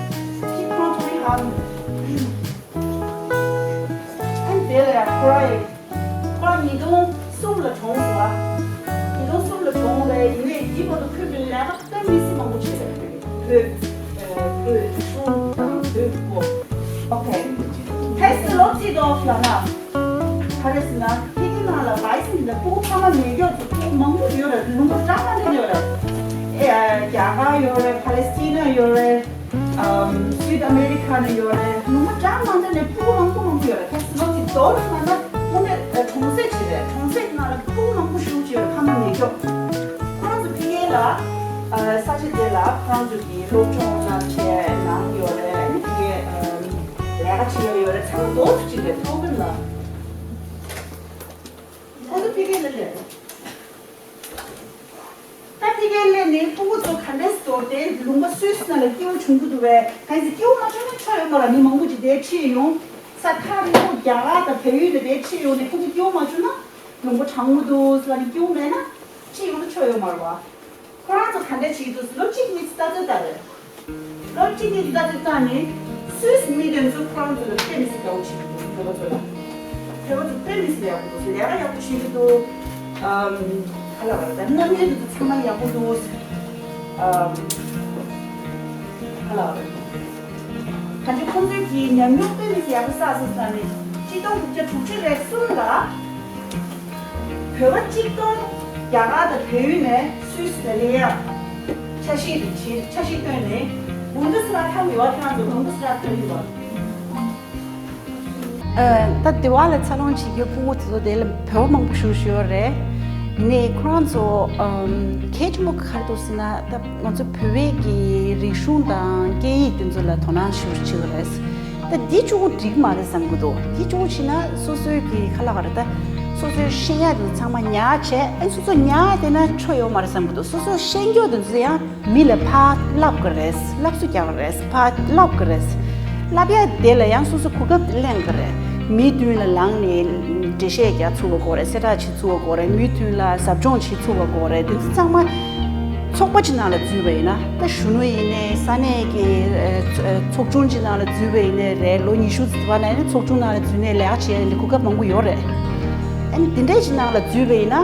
ཁྱི་ཁོ་རང་ཚོ་རིག་ཧ་གོ་ཨ་ནི་དེ་ལ་ཡང་ཁོ་རང་ཡིན། ཁོ་རང་ཉིས་སྟོང་གསུམ་ལ་གྲོངས་སོང་བ། ཉིས་སྟོང་གསུམ་ལ་གྲོངས་པའི་ཡིན་ནའི་དེའི་བར་དུ་ཁོས་ཀྱི་ལས་ཀ་དཔེ་མི་སྲིད་མང་པོ་བྱས་རེད། བོད་བོད་གཞུང་དང་བོད་སྐོར། ཨོ་ཁེ། ཧེ་སི་ལོ་ཙི་དོ་ལ་ན། ག་རེ་ཟེར་ན་ཕ་གི་ནང་ལ་བྷའི་སི་འདི་འདྲ་ཕྲུ་གུ་ཕ་མ་མེད་མཁན་ཚོ་ཕྲུ་གུ་མང་པོ་ཡོད་རེད། ལུང་པ་འདྲ་མ་འདྲ་ཡོད་རེད། ཨེ་རྒྱ་གར་ཡོད་རེད། ཕ་ལེ་སི་ཊི་ན་ཡོད་རེད། ཨམ་སུད་ཨ་མེ་རི་ཁ་ནས་ཡོད་རེད། ལུང་པ་འདྲ་མ་འདྲ་ནས་ཕྲུ་གུ་མང་པོ་མང་པོ་ཡོད་རེད། ཧེ་སི་ལོ་ཙི་དོ་ལ་ན་ན་དངོས་གནས་གྲོང་གསེབ་ཅིག་རེད། གྲོང་གསེབ་ནང་ལ་ཕྲུ་གུ་མང་པོ་ཞེ་པོ་ཅིག་ཡོད་རེད། ཕ་མ་མེད་མཁན། ཁོ་རང་ཚོ་ཕ་གི་ལ་ཨ་ས་ཆ་དེ་ལ་ཁོ་རང་ཚོ་གི་སློབ་སྦྱོང་ལ་བྱས་གནང་ཡོད་རེད། ཨ་ནི་ཕ་གི་ཨ་ལས་ཀ་བྱེད་ཡ་ཡོད་རེད། ཚང་མ་རྡོ་ཅིག་རེད། ཐོག་ཀུན་ལ་ཁོ་ཚོ་ཕ་གི་ལ་སླེབས། ད་ཕ་གི་ལ་སླེབས་ནས་ཕྲུ་གུ་ཚོ་ག་འདྲས་སྟོར་ཏེ་ལུང་པ་སུད་སི་ནང་ལ་སྐྱིད་པོ་བྱུང་གི་འདུག་བས། གང་ཟེར་སྐྱིད་པོ་མ་བྱུང་ན་ཆོ་ཡོད་མ་རེད། མི་མང་པོ་ཅིག་དེར་ཁྲིད་ཡོང་། ས་ཐག་རིང་པོ་རྒྱ་གར་དང་བལ་ཡུལ་ལ་དེར་ཁྲིད་ཡོང་ནས་ཁོ་ཚོ་སྐྱིད་པོ་མ་བྱུང་ན། ལུང་པ་གྲང་མོ་འདུག་ཟེར་ནས་སྐྱིད་པོ་མེད་ན་ཁྲིད་ཡོང་ན་ཆོ་ཡོད་མ་རེད་བ། ཁོ་རང་ཚོ་ག་འདྲ་བྱེད་ཀྱི་འདུག་ཟེར་ལོ་གཅིག་གཉིས་ལྟ་ཚུལ་ལྟ་རེད། ལོ་གཅིག་གཉིས་ལྟ་ཚུལ་ལྟ་ནས་སུད་སི་མི་དེ་ཚོ་ཁོ་རང་ཚོ་ལ་དཔེ་མི་སྲིད་དགའ་བོ་བྱེད་ཀྱི་འདུག་བོད་པ་ཚོ་ལ། བོད་པ་ཚོ་དཔེ་མི་སྲིད་ཡག་པོ་འདུག་ལས་ཀ་ཡག་པོ་བྱེད་ཀྱི་འདུག་ཨམ། ག་ལ་བ་རེད། ད་རྣམ་གཡེང་དེ་ཚོ་ཚང་མ་ཡག་པོ་འདུག་ཨམ། ག་ལ་བ་རེད། ད་ཆ་ཁོང་ཚོས་ཀྱི་ཉམས་མྱོང་དཔེ་མི་སྲིད་ཡག་པོ་བསགས་སོང་ཟེར་ནས་གཅིག་སྟོང་དགུ་བརྒྱ་དྲུག་ཅུ་རེ་གསུམ་ལ། བོད་པ་གཅིག་སྟོང་རྒྱ་གར་དང་བལ་ཡུལ་ནས་སུད་སི་ལ་སླེབས་ཡག་འཆར་གཞི་རེ་བྱེད། འཆར་གཞི་བཏོན་ནས་Bundesrat ལྷག་ཡོད་པ། ཁྱེད་རང་ཚོ་Bundesrat ཐོན་ཡོད་པ། ཨ། ད་དེ་བ་ལ་འཚར་ལོངས་བྱེད་རྒྱུའི་ཕྲུ་གུ་དེ་ཚོ་དེ་ལ་བོད་པ་མང་པོ་ཞིག་ཡོད་རེད། ཡིན་ནའི་ཁོ་རང་ཚོ་ཨམ། གལ་ཆེན་པོ་ག་རེ་འདུག་ཟེར་ན། ད་ང་ཚོ་བོད་པའི་གི་རིག་གཞུང་དང་སྐད་ཡིག་དེ་ཚོ་ལ་དོ་སྣང་ཞེ་པོ་བྱེད་ཀྱི་རེད། ད་འདི་གཅིག་པོ་འགྲིག་མ་རེད་བསམ་གྱི་འདུག་འདི་གཅིག་པོ་བྱས་ན་སོ་སོའི་གི་ག་ལ་ག་རེ། ད་སོ་སོའི་ཤེས་ཡག་དེ་ཚོ་ཚང་མ་ཉར་བྱས། ཨ། སོ་སོ་ཉར་བསྡད་ན་ཆོ་ཡོད་མ་རེད་བསམ་གྱི་འདུག་སོ་སོ་ཤེས་རྒྱུ་དེ་ཚོ་ཡང་མི་ལ་ཕར་བསླབ་དགོས་རེད། བསླབ་གསོ་རྒྱག་དགོས་རེད། ཕར་བསླབ་དགོས་རེད། བསླབ་ཡ་དེ་ལ་ཡང་སོ་སོ་གོ་སྐབས་དེ་ལེན་དགོས་རེད། མི་མདུན་ལ་ལངས་ནས་འགྲེལ་བཤད་རྒྱག་ཚུགས་པ་དགོས་རེད། གསལ་བསྒྲགས་བྱེད་ཚུགས་པ་དགོས་རེད། མི་མདུན་ལ་ཟབ་སྦྱོང་བྱེད་ཚུགས་པ་དགོས་རེད། དེ་ཚོ་ཚང་མ་ཚོགས་པ་ཅིག་ནང་ལ་འཛུལ་བ་ཡིན་ན། ད་གཞོན་ནུ་ཡིན་ནའི་ས་གནས་ཀྱི་ཨ། ཚོགས་ཆུང་ཅིག་ནང་ལ་འཛུལ་བ་ཡིན་ནའི་རེད། ལོ་ཉི་ཤུ་ཙམ་བ་ན་ནི་ཚོགས་ཆུང་ནང་ལ་འཛུལ་ནས་ལས་ཀ་བྱེད་ཡ་དེ་གོ་སྐབས་མང་པོ་ཡོད་རེད། ཨ་ནི་དེ་འདྲས་ཅིག་ནང་ལ་འཛུལ་བ་ཡིན་ན།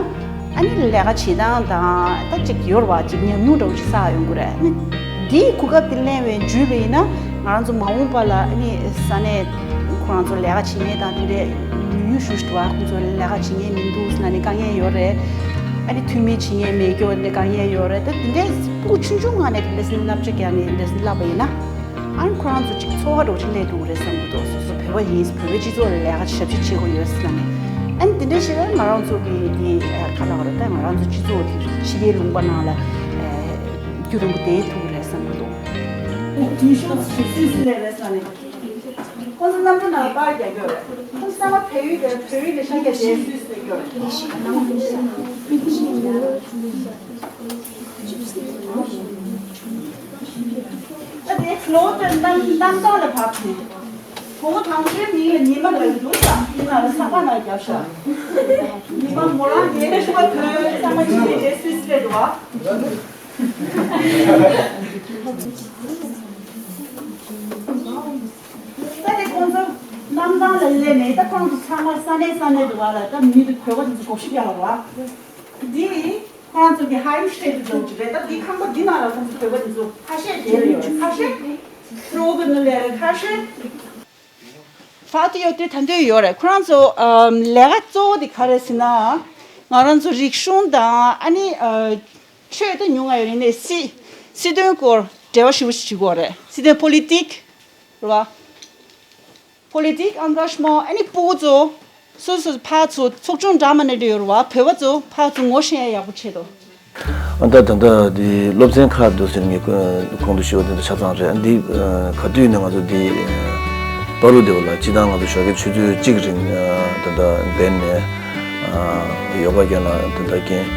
ཨ་ནི་ལས་ཀ་བྱེད་སྟངས་དང་ད་ཅིག་ཡོད་རེད་བ། ཅིག་ཉམས་མྱོང་འདྲ་བོ་ཅིག་བསགས་ཡོང་གི་རེད། ཨ་ནི་འདིའི་གོ་སྐབས་དེ་ལེན་བའི་འཇུས་པ་ཡིན་ན། ང་རང་ཚོ་མ་འོངས་པ་ལ་ཨ་ནི་ས་གནས་ཁོ་རང་ཚོ་ལས་ཀ་བྱེད་མཁན་དང་དེ་འདྲའི་ཉུང་ཉུང་ཞིག་འདུག་བ། ཁོང་ཚོ་ལས་ཀ་བྱེད་མཁན་མི་འདུག་ཟེར་ན་ནི་དཀའ་ངལ་ཡོད་རེད། ཨ་ནི་འཐུས་མི་བྱེད་མཁན་མེད་རྒྱུ་ནི་དཀའ་ངལ་ཡོད་རེད། ད་དེ་འདྲའི་ཕྲུ་གུ་ཆུང་ཆུང་སྒང་ནས་དེ་འདྲ་བསླབ་བྱ་བརྒྱབ་ནས་དེ་འདྲ་བསླབ་པ་ཡིན་ན། ཨ་ནི་ཁོ་རང་ཚོ་ཅིག་ཚོར་བ་འདྲ་བོ་ཅིག་སླེབས་ཐུབ་ཀྱི་རེད་བསམ་གྱི་འདུག་སོ་སོ་བོད་པ་ཡིན། བོད་པའི་སྤྱི་ཚོགས་ལ་ལས་ཀ་ཞབས་ཕྱི་བྱེད་དགོས་ཡོད་ཟེར་ནས། ཨ་ནི་དེ་འདྲ་བྱས་ན་ང་རང་ཚོ་གི་དེ་ག་ལ་བ་རེད། ད་ང་རང་ཚོ་སྤྱི་ཚོགས་དེ་ཕྱི་རྒྱལ་ལུང་པ་ནང་ལ་རྒྱུན་རིང་པོ་བསྡད་ཐུབ་ཀྱི་རེད་བསམ་གྱི་འདུག་དུས་ཤོག་ཞིག་སུད་སི་ལས་རེད་ཟེར་ནས། ཁོང་ཚོ་གནམ་གྲུ་ནང་ལ་པར་རྒྱག་གི་ཡོད་རེད། ཁོང་ཚོ་ཚང་མ་བལ་ཡུལ་དེ་བལ་ཡུལ་ནས་ཤར་རྒྱག་བྱས་སུད་སི་ལ་ཡོད་རེད། ད་དེ་ལོ་དེར་གནམ་གནམ་ཐང་ལ་བབས་ནས། དགོང་མོ་དང་པོའི་མིང་ལ་ཉི་མ་ལ་འདུག་ས་ཡིན་ན་ལ་ས་ཁ་ན་རྒྱབ་ཤག་ཉི་མ་མོ་རང་རྒྱལ་ལ་ཤུ་བ་ཐོན་ས་མ་ཉི་མའི་རྗེས་སུད་སི་སླེབས་འགྲོ་བ། ད་དེ་ཁོང་ཚོ་གནམ་ཐང་ལ་སླེབས་ནས། ད་ཁོང་ཚོ་ཚང་མ་ས་གནས་ས་གནས་འགྲོ་བ་ལ། ད་མི་འདི་བོད་པ་འདི་ཚོ་སྒོར་གཞས་རྒྱག་ལ་བ། འདི་ཁོང་ཚོ་གི་ཧའིམ་སྟེ་དུ་འགྲོ་གི་རེད། ད་འདི་ཁང་པ་འདི་ནང་ལ་ཁོང་ཚོ་བོད་པ་འདི་ཚོ་ཁ་ཤས་བསྡད་ཡོད། ཁ་ཤས་ཕྲུ་གུ་ནི་ལས་རེད། ཁ་ཤས་ཕ་དུ་ཡོད་དུས་ད་འདོད་ཡོད་རེད། ཁོ་རང་ཚོ་ཨམ་ལས་ཀ་གཙོ་བོ་དེ་ག་རེད་ཟེར་ན། ང་རང་ཚོ་རིག་གཞུང་དང་ཨ་ནི་ཨ་ཆོས་དེ་ཉུང་ང་ཡོད་རེད། ནས་སྲིད་སྲིད་དོན་སྐོར་འབྲེལ་བ་ཞེ་པོ་ཞིག་བྱེད་དགོས་རེད། སྲིད་དོན་པོ་ལི་ཏིག་རེད་བ། Politik Engagement ཨ་ནི་ཕྲུ་གུ་ཚོ་སོ་སོ་ཕར་ཚུར་ཚོགས་ཆུང་འདྲ་མིན་འདྲ་ཡོད་རེད་བ། བོད་པ་ཚོ་ཕར་ཚུར་ངོ་ཤེས་ཡག་པོ་བྱེད་དོ། ཨ། ད་ད་ལྟ་འདི་སློབ་ཚན་ཁག་འདུག་ཟེར། ངས་གོང་དུ་ཞུས་པ་དེ་འདྲ་ཆ་ཚང་རེད། འདི་ཨ་ག་དུས་ནས་ང་ཚོ་འདི་ཨ་པ་རུ་སྡེ་བ་ལ་སྤྱིར་བཏང་ང་ཚོ་ཞོགས་ཀའི་ཆུ་ཚོད་གཅིག་རིང་ཨ་ད་ལྟ་འབད་ནས་ཨ་ཡོ་ག་རྒན་ལགས། ད་ལྟ་རྒན་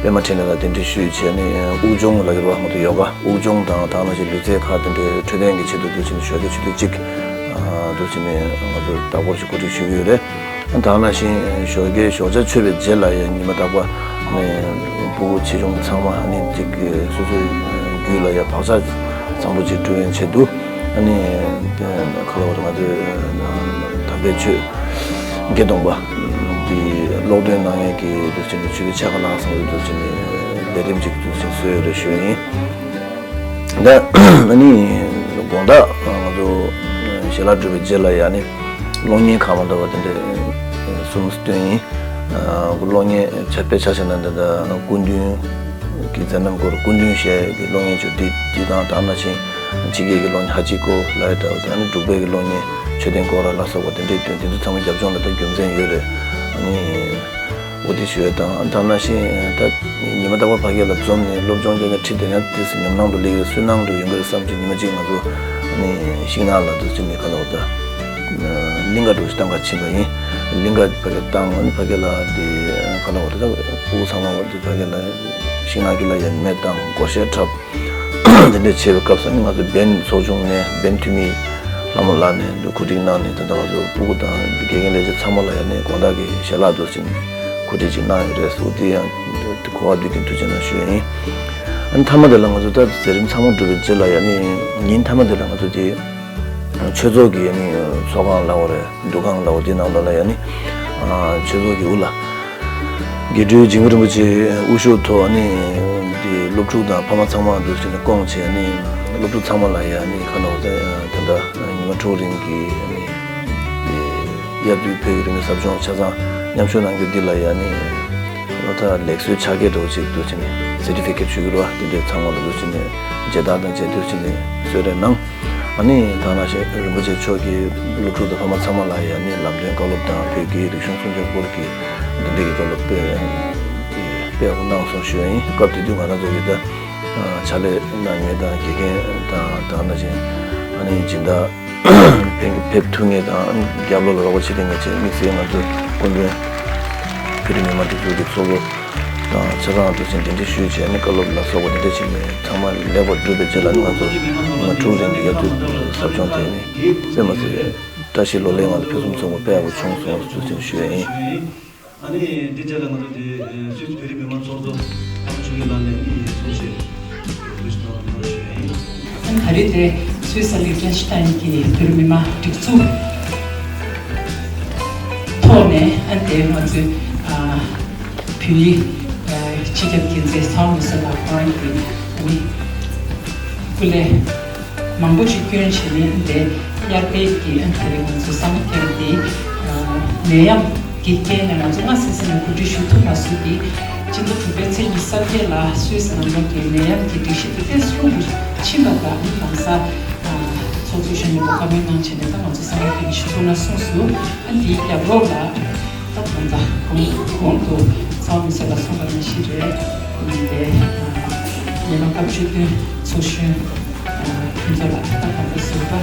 པད་མ་འཕྲིན་ལས་ལ་གདན་འདྲེན་ཞུས་བྱས་ནས། ཨ་དབུགས་སྦྱོང་ལབ་ཀྱི་རེད་བ། ང་ཚོ་ཡོ་ག་དབུགས་སྦྱོང་དང་། དེ་ནང་བཞིན་ལུས་རྩལ་ཁག་དེ་འདྲའི་འཕྲོད་བསྟེན་གྱི་ཆེད་དུ་འདུག་ཟེར་ནས་ཞོགས་ཀའི་ཆུ་ཚོད་གཅིག་ཨ་འདུག་ཟེར་ནས་ང་ཚོ་ལྟ་སྐོར་ཞིག་གོ་སྒྲིག་ཞུས་ཀྱི་ཡོད་རེད། ད་ནང་བཞིན་ཞོགས་ཀའི་ཞོགས་ཇ་མཆོད་པའི་རྗེས་ལ་ཡང་ཉི་མ་རྟག་པར་ཨ་ཕྲུ་གུ་ཆེ་ཆུང་ཚང་མ་ཨ་ནི་ཅིག་སོ་སོའི་རྒྱུད་ལ་ཡང་བག་ཆགས་བཟང་པོ་ཅིག་སྤྲོད་ཡན་ཆེད་དུ། ཨ་ནི་ག་ལ་བར་ང་ཚོའི་དམ་པའི་ཆོས་དགེ་སྟོང་པ་འདི་ཀློག་འདོན་གནང་ཡས་ཀྱི་འདུག་ཅིག་ནི་ཆོས་སྡེ་ཆེ་ཁག་ལ་སོགས་པའི་འདུག་ཅིག་ནི་ལས་རིམ་ཅིག་འདུག་ཅིག་བཟོས་ཡོད་རེད་ཞུ་ཡིན། ད་ཨ་ནི་དགོང་དག་ང་ཚོ་ཞལ་ལག་གྲུབ་པའི་རྗེས་ལ་ཡང་ནི་གློག་བརྙན་ཁག་མ་འདྲ་བ་དེ་འདྲ་གསུམ་སྟོན་ཡིན། གློག་བརྙན་ཆ་དཔེ་ཆ་བཞག་ན་འདི་ད་སྐུ་མདུན་གྱི་མཛད་རྣམ་སྐོར། སྐུ་མདུན་ཞེས་ཀྱི་གློག་བརྙན་བྱོས་འདི་འདི་དང་། ད་ནང་བཞིན་ཕྱི་རྒྱལ་གྱི་གློག་བརྙན་ཧ་ཅི་ཀོ་ལ་ཡ་འདྲ་བ་དང་། ཨ་ནི་འབྲུག་པའི་གི་གློག་བརྙན་མཆོད་རྟེན་སྐོར་ལ་སོགས་པ་དེ་འདྲའི་སྟོན། དེ་ཚོ་ཚང་མ་རྒྱབ་ལྗོངས་ལ་ད་རྒྱུ་མཚན་ཡོད་རེད། ཨ་ནི། འོ་དེ་ཞུ་ཡས་དང་། དེ་ནང་བཞིན་ད་ཉི་མ་རྟག་པར་ཕ་གི་ལ་འཛོམས་ནས་སློབ་སྦྱོང་སྦྱོང་ནས་ཁྲིད་དེ་ཡང་དེ་ཚོ་ཉམས་སྣང་དུ་སླེབས་ཡོད། སུན་སྣང་དུ་ཡོང་གི་རེད་བསམ་གྱི། ཉི་མ་གཅིག་ང་ཚོ་ནི་ཤིང་ནགས་ལ་འདུག་ཅིག་ནི་ག་ལ་འོ་ད་གླིང་ག་འགྲོ་ཞིག་བཏང་ག་ཕྱིན་པ་ཡིན། གླིང་ག་ཕ་གི་བཏང་། ཨ་ནི་ཕ་གི་ལ་དེ་ག་ལ་འོ་ད་ཕྲུ་གུ་ཚང་མ་འོ་དེ་ཕ་གི་ལ་ཤིང་ནགས་ཀྱི་ལ་ཡ་མེ་བཏང་། སྒོར་གཞས་འཁྲབ། དེ་འདྲ་བྱེད་པའི་སྐབས་སུ་ནི་ང་ཚོ་བན་ཚོགས་ཆུང་ནས་བན་འཐུས་མི་ལྷ་མོ་ལགས་ནས་གོ་སྒྲིག་གནང་ནས། ད་ལྟ་ང་ཚོ་ཕྲུ་གུ་དང་དགེ་རྒན་ལས་བྱེད་ཚང་མ་ལ་ཡང་ནས་དགོང་དག་གི་ཞལ་ལག་འདུག་ཅིག་གོ་སྒྲིག་ཅིག་གནང་ཡོད་རེད་ཟེར། དེ་ཡང་གོ་བ་འདུག་གི་འདུག་ཅེས་ན་ཞུ་ཡ་ཡིན། ཨ་ནི་མཐའ་མ་དེ་ལ་ང་ཚོ་ད་མཛད་རིམ་ཚང་མ་གྲུབ་པའི་རྗེས་ལ་ཡང་ནི་ཉིན་མཐའ་མ་དེ་ལ་ང་ཚོ་དེ་ཆོས་ཚོགས་ཀྱི་ཡང་ནི་ཚོགས་ཁང་ལ་འོ་རེད། འདུ་ཁང་ལ་འོ་དེ་ནང་ལོགས་ལ་ཡང་ནི་ ཆོས་ཚོགས་ཀྱི་དབུ་བླ་དགེ་སྤྲུལ་འཇིགས་མེད་རིན་པོ་ཆེའི་དབུ་བཞུགས་ཐོག་ནི་དེ་སློབ་ཕྲུག་དང་ཕ་མ་ཚང་མ་འདུག་ཕྱིན་ནས་བསྐོངས་བྱས་ནི་སློབ་ཕྲུག་ཚང་མ་ལ་ཡ་ནི་ཁ་ནོ་ད་ད་ཉི་མ་དྲུག་རིང་གི་ནི་དེ་དབྱར་དུས་བོད་ཀྱི་རིག་གནས་ཟབ་སྦྱོང་ཆ་ཚང་མཉམ་ཞུགས་གནང་རྒྱུ་འདི་ལ་ཡ་ནི་ད་ལེགས་གསོལ་ཕྱག་འཁྱེར་འདྲ་བོ་ཅིག་འདུག་ཕྱིན་ནས་སེར་ཊི་ཕི་ཀེཊ་ཞུ་གི་རེད་བ། དེ་འདྲའི་ཚང་མ་ལ་འདུག་ཕྱིན་ནས་མཇལ་དར་དང་བཅས་འདུག་ཕྱིན་ནས་གསོལ་རས་གནང་། ཨ་ནི་ད་ནང་བཞིན་རིན་པོ་ཆེ་མཆོག་གིས་སློབ་ཕྲུག་དང་ཕ་མ་ཚང་མ་ལ་ཡ་ནི་ལམ་སྟོན་བཀའ་སློབ་དང་བོད་ཀྱི་རིག་གཞུང་སྲུང་སྐྱོབ་སྐོར་གྱི་འདི་འདྲ་གི་བཀའ་སློབ་སྤེལ་སྤེལ་དགོས་གནང་སོང་ཞུ་ཡ་ཡིན། སྐབས་དེ་དུས་ང་རང་ཚོ་གི་ད་ཕྱག་ལས་གནང་མཁན་དང་དགེ་རྒན་དང་ད་ནང་བཞིན་ཨ་ནི་སྦྱིན་བདག་ཕེབས་ཐུབ་མཁན་དང་རྒྱབ་ལོགས་ལ་རོགས་པ་བྱེད་མཁན་ཆེད་དམིགས་བསལ་ང་ཚོ་སྐུ་མགྲོན་བོད་རིགས་མི་མང་སྒྲིག་འཛུགས་ཀྱི་ཚོགས་གཙོ། དང་ཆ་ཚང་དུ་ཕྱིན་གདན་འདྲེན་ཞུས་བྱས་ནས་བཀའ་སློབ་ལ་སོགས་པ་འདི་འདྲ་བྱས་ནས་ཚང་མ་ལེགས་པར་གྲུབ་པའི་རྗེས་ལ་ང་ཚོ་ཉི་མ་དྲུག་རིང་གི་དབྱར་དུས་ཟབ་སྦྱོང་དེ་ནི་དཔེ་མ་སྲིད་བཀྲ་ཤིས་ལོ་ལེགས་ངང་དུ་ཕུན་སུམ་ཚོགས་པ་དཔེ་ཡག་པོ་བྱུང་སོང་ཟེར་ཅིག་ཞུ་ཡ་ཡིན། ཨ་ནི་འདི་རྗེས་ལ་ང་ཚོ་དེ་སུད་སི་བོད་རིགས་མི་མང་ཚོགས་གཙོ་ཨ་མཆོག་གི་ལམ་ནས་ནི་ཚོགས་ཞིག་གོ་སྒྲིག་གནང་གནང་ཞུ་ཡ་ཡིན། ཨ་ནི་ད་རེས་དེ་སུད་སི་ལི་ཀེན་ཤི་ཏན་གྱི་བོད་རིགས་མི་མང་སྒྲིག་འཛུགས་ཐོག་ནས་ཨ་ནི་དེ་ང་ཚོའི་ཨ། བོད་ཡིག་སྤྱི་ཁྱབ་འགན་འཛིན་ཚང་མི་སེར་ལགས་ཁོ་རང་གིས་ཨ་ནི་སྐུ་ལས་མང་པོ་ཅིག་བསྐྱོན་བྱས་ནས་འདི་དབྱར་དཔེ་གི་ཨ་ནི་ད་རེས་ང་ཚོ་སམ་མར་ཀེམ་འདི་ནད་ཡམས་ཀྱི་རྐྱེན་ནས་ང་ཚོ་སྔ་སེ་སེ་ནས་གོ་སྒྲིག་ཞུ་ཐུབ་མ་སོང་གི་སྤྱི་ཟླ་དྲུག་པའི་ཚེས་ཉི་ཤུ་རྩ་བརྒྱད་ལ་སུད་སི་ནང་ལོགས་ཀྱི་ནད་ཡམས་ཀྱི་སྒྲིག་གཞི་དེ་ཏོག་ཙམ་ལྷུང་དུ་ཕྱིན་པ་དང་ཨ་ནི་ལམ་སང་ཚོགས་གཙོ་གཞོན་པ་བཀའ་མོལ་གནང་བྱས་ནས་ད་ང་ཚོ་སམ་མར་ཀེམ་གཞི་བཙུགས་གནང་གསུངས་སོང་། ཨ་ནི་དེའི་རྒྱབ་རོགས་ལ། ད་གང་ལྟར་གོང་གོང་དུ་ཚང་མི་སེར་ལ་གསུངས་པ་ནང་བཞིན་རེད། དེ་ཉེ་ལམ་སྐབས་བཅུ་བདུན་ཚོགས་གཞོན་ཕུན་ཚོགས་ལགས་ད་གང་ལྟར་ཟུར་པ་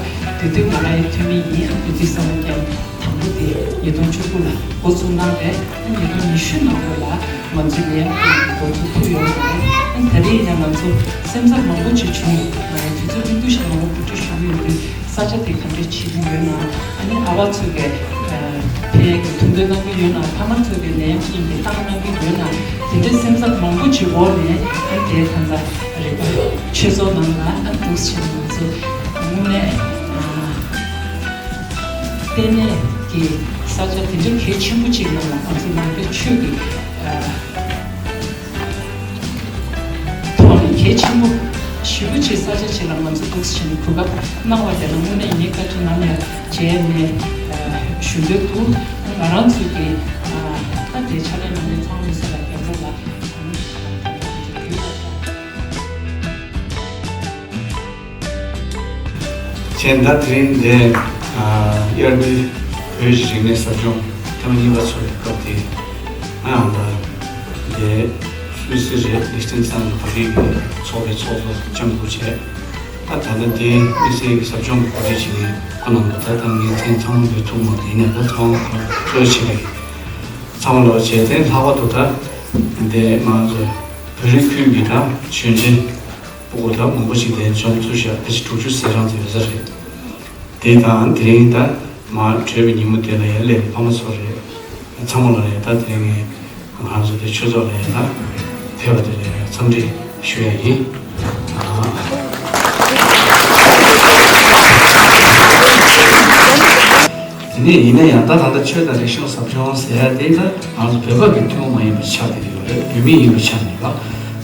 དེ་དུས་ང་རང་ཡི་འཐུས་མི་ཡིན། དེ་དུས་སམ་མར་ཀེམ་དང་པོ་དེ་ཉིས་སྟོང་བཅུ་དགུ་ལ་འགོ་བཙུགས་གནང་བས་ཉིས་སྟོང་ཉི་ཤུ་ནང་ལོགས་ལ་ང་ཚོ་ལས་འགོ་ཚུགས་ཐུབ་ཡོད་རེད། ད་རེས་ཡང་ང་ཚོ་སེམས་འཚབ་མང་པོ་ཅིག་བྱུང་། ང་ཡི་དུས་ཚོད་སྨིན་སྡུག་ཞིག་མང་པོ་གོ་སྒྲིག་ཞུ་གི་ཡོད་དུས། ས་ཆ་དེ་ག་འདྲས་བྱེད་ཀྱི་ཡོད་ན། ཨ་ནི་ཨ་བ་ཚོས་ཀྱི་ཕན་ཡག་གི་ཐུགས་འདོད་གནང་གི་ཡོད་ན། ཕ་མ་ཚོས་ཀྱི་ནད་ཡམས་ཀྱི་ལྟ་གནང་གི་ཡོད་ན། དེ་འདྲའི་སེམས་འཚབ་མང་པོ་ཅིག་འོག་ནས་ཨ་ནི་དེ་གང་ལྟར་རིག་པ་ཆོས་ཚོགས་ནང་ལ་ཨ་འདུག་ཕྱིན་ང་ཚོ་དངོས་གནས་ལྟེ་གནས་ཀྱི་ས་ཆ་དེ་འདྲའི་གལ་ཆེན་པོ་ཅིག་ནང་ལ་ང་ཚོ་ནང་པའི་ཆོས་ཀྱི་ཐོག་ནས་གལ་ཆེན་པོ་ཞེ་པོ་ཅིག་ས་ཆ་ཅིག་ལ་ང་ཚོ་འདུག་ཟེར་ནས་གོ་སྐབས་གནང་བ་དེ་ལ་དངོས་གནས་ངས་བཀའ་དྲིན་ནམ་ཡང་བརྗེད་མེད་ཞུ་འདོད་འདུག་ང་རང་ཚོའི་གི་ད་ལྟའི་ཕྱག་ལས་གནང་མཁན་ཚང་མ་སེར་ལ་རྒྱབ་རོགས་ལ་གཅེས་འདྲ་དེ་རིང་འདི་དབྱར་དུས་བོད་ཀྱི་རིག་གནས་ཟབ་སྦྱོང་ཐེངས་མ་གཉིས་པ་ཚོགས་པའི་སྐབས་དེ་ང་ཡང་ད་འདི་སུད་སི་རེད། ལིག་ཏེན་སི་ཏན་གྱི་བོད་རིགས་ཀྱི་ཚོགས་པའི་ཚོགས་གཙོ་ལྕམ་སྐུ་བྱས། ད་ད་ལྟ་དེ་དམིགས་བསལ་གྱི་ཟབ་སྦྱོང་གི་གོ་སྒྲིག་བྱེད་མཁན་ཁོ་རྣམས་ལ་ད་ད་ངས་མཚན་ཚང་མ་འབོད་ཐུབ་མ་རེད། ཡིན་ནའི་ད་ཚང་མ་ཁོ་ཚོས་བྱེད་པའི་ཚང་མ་ལོག་བྱས་ཏེ་ལྷག་པར་དུ་ད་འདི་ང་ཚོ་བོད་རིགས་ཁུལ་གྱི་ད་གཞོན་སྐྱེས་སྤུ་གུ་ད་མང་པོ་ཞིག་དེ་འཛོམས་ཚུལ་བཞག་ཕལ་ཆེར་དྲུག་ཅུ་ཟེར་གྲངས་ཙམ་ཡོད་ས་རེད། དེ་དང་དེ་རིང་ད་མར་གྲོལ་བའི་ཉིན་མོ་དེ་ལ་ཡར་སླེབས་པའི་ཕ་མ་ཚོ་རེད། ཚང་མ་ལ་ཡང་ད་དེ་རིང་ངས་ང་ཚོ་དེ་ཆོས་ཚོགས་ལ་ཡང་ད་ཕེབས་པ་དེ་ལ་ཡང་འཚམས་འདྲི་ཞུ་ཡ་ཡིན། དེ་ནས་ཡིན་ན་ཡང་ད་ད་ལྟ་ཆོས་དང་རིག་གཞུང་ཟབ་སྦྱོང་ཟེར་ཡ་དེ་ད་ང་ཚོ་བོད་པ་གི་ཐུན་མོང་མ་ཡིན་པ་ཆགས་བསྡད་ཡོད་རེད། བོད་མི་ཡིན་པའི་ཆ་ནས་ལ་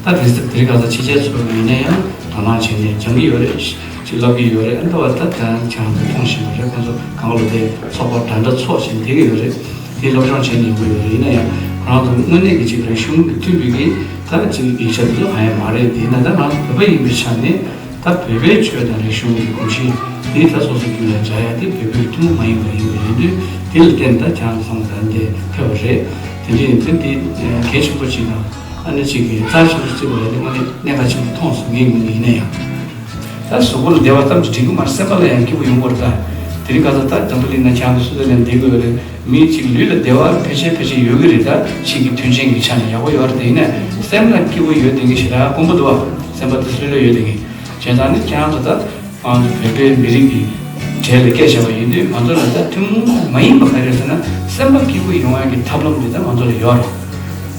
ད་དེ་ཚོ་དེ་རིང་ཁ་སང་ཕྱི་རྒྱལ་ཚོ་ཡིན་ན་ཡང་དོ་སྣང་བྱས་ནས་སྦྱང་གི་ཡོད་རེད། ཅིག་ལབ་ཀྱི་ཡོད་རེད། ཨ་འདྲ་བ་ད་ད་ཁྱེད་རང་ཚོ་མཐོང་བཞིན་པ་རེད། ཁོང་ཚོ་གང་ག་ལོ་དེ་ཚོགས་པ་འདྲ་འདྲ་ཚོགས་བཞིན་བསྡད་ཀྱི་ཡོད་རེད། དེ་སློབ་སྦྱོང་བྱེད་ནས་ཡོང་གི་ཡོད་རེད། ཡིན་ན་ཡང་ཁོ་རང་ཚོ་དངོས་གནས་ཀྱི་ཅིག་རིག་གཞུང་གི་མཐུན་པའི་གི་ད་ཅིག་ཡིག་ཆ་དེ་ཚོ་གང་ཡང་མ་རེད། དེ་ཡིན་ན་ད་ང་ཚོ་བོད་པ་ཡིན་པའི་ཆ་ནས་ད་བོད་པའི་ཆོས་དང་རིག་གཞུང་གི་གོམས་གཤིས་དེ་ད་སོ་སོ་རྒྱུད་ལ་འཇགས་ཡ་དེ་བོད་པའི་ཐུན་མོང་མ་ཡིན་པ་ཡིན་པ་ཡིན་དུས་དེ་ལ་བརྟེན་ད་ཁྱེད་རང་ཚོ་ཚང་མ་ད་འདི་ཕེབས་པ་རེད། དེ་འདྲ་ཡིན་དུས་འདི་གལ་ཆེན་པོ་ཅིག་དང་ཨ་ནི་ཅིག་གི་རྩ་ཆེན་པོ་བརྩི་དགོས་ཡ་དེ་དངོས་གནས་གནད་འགག་ཆེན་པོ་མཐོང་སོང་། ངའི་ངོས་ནས་ཡིན་ན་ཡང་། ད་གཟུགས་པོ་ལ་བདེ་བ་ཙམ་གྱིས་འགྲིག་གི་མ་རེད། སེམས་པ་ལ་ཡང་སྐྱིད་པོ་ཡོང་དགོས་རེད། ད་དེ་རིང་ཁ་སང་ད་འཛམ་བུ་གླིང་ན་ཁྱེད་རང་ཚོ་སུ་དང་ལེན་བསྡད་དགོས་རེད། མི་གཅིག་ལུས་ལ་བདེ་བ་ཕལ་ཆེར་ཕལ་ཆེར་ཡོད་ཀྱི་རེད། ད་ཕྱིའི་མཐུན་རྐྱེན་གྱི་ཆ་ནས་ཡག་པོ་ཡོད་རེད། དེ་ཡིན་ནའི་སེམས་ལ་སྐྱིད་པོ་ཡོད་བསྡད་མཁན་ཞེ་དྲག་དཀོན་པོ་འདུག་བ། སེམས་པ་དེ་ལྷོད་ལྷོད་ཡོད་བསྡད་མཁན་བྱས་ཙང་ནི་ཁྱེད་རང་ཚོ་ད་ང་ཚོ་བོད་པའི་མི་རིགས་ཀྱི་གྲས་ལ་སྐད་བཤད་པ་ཡིན་དུས་ང་ཚོ་ལ་ད་ཐུན་མོང་མ་ཡིན་པ་ག་རེ་རེད་ཟེར་ན་སེམས་པ་སྐྱིད་པོ་ཡོང་ཡག་གི་ཐབས་ལམ་དེ་ད་ང་ཚོ་ལ་ཡོད་རེད།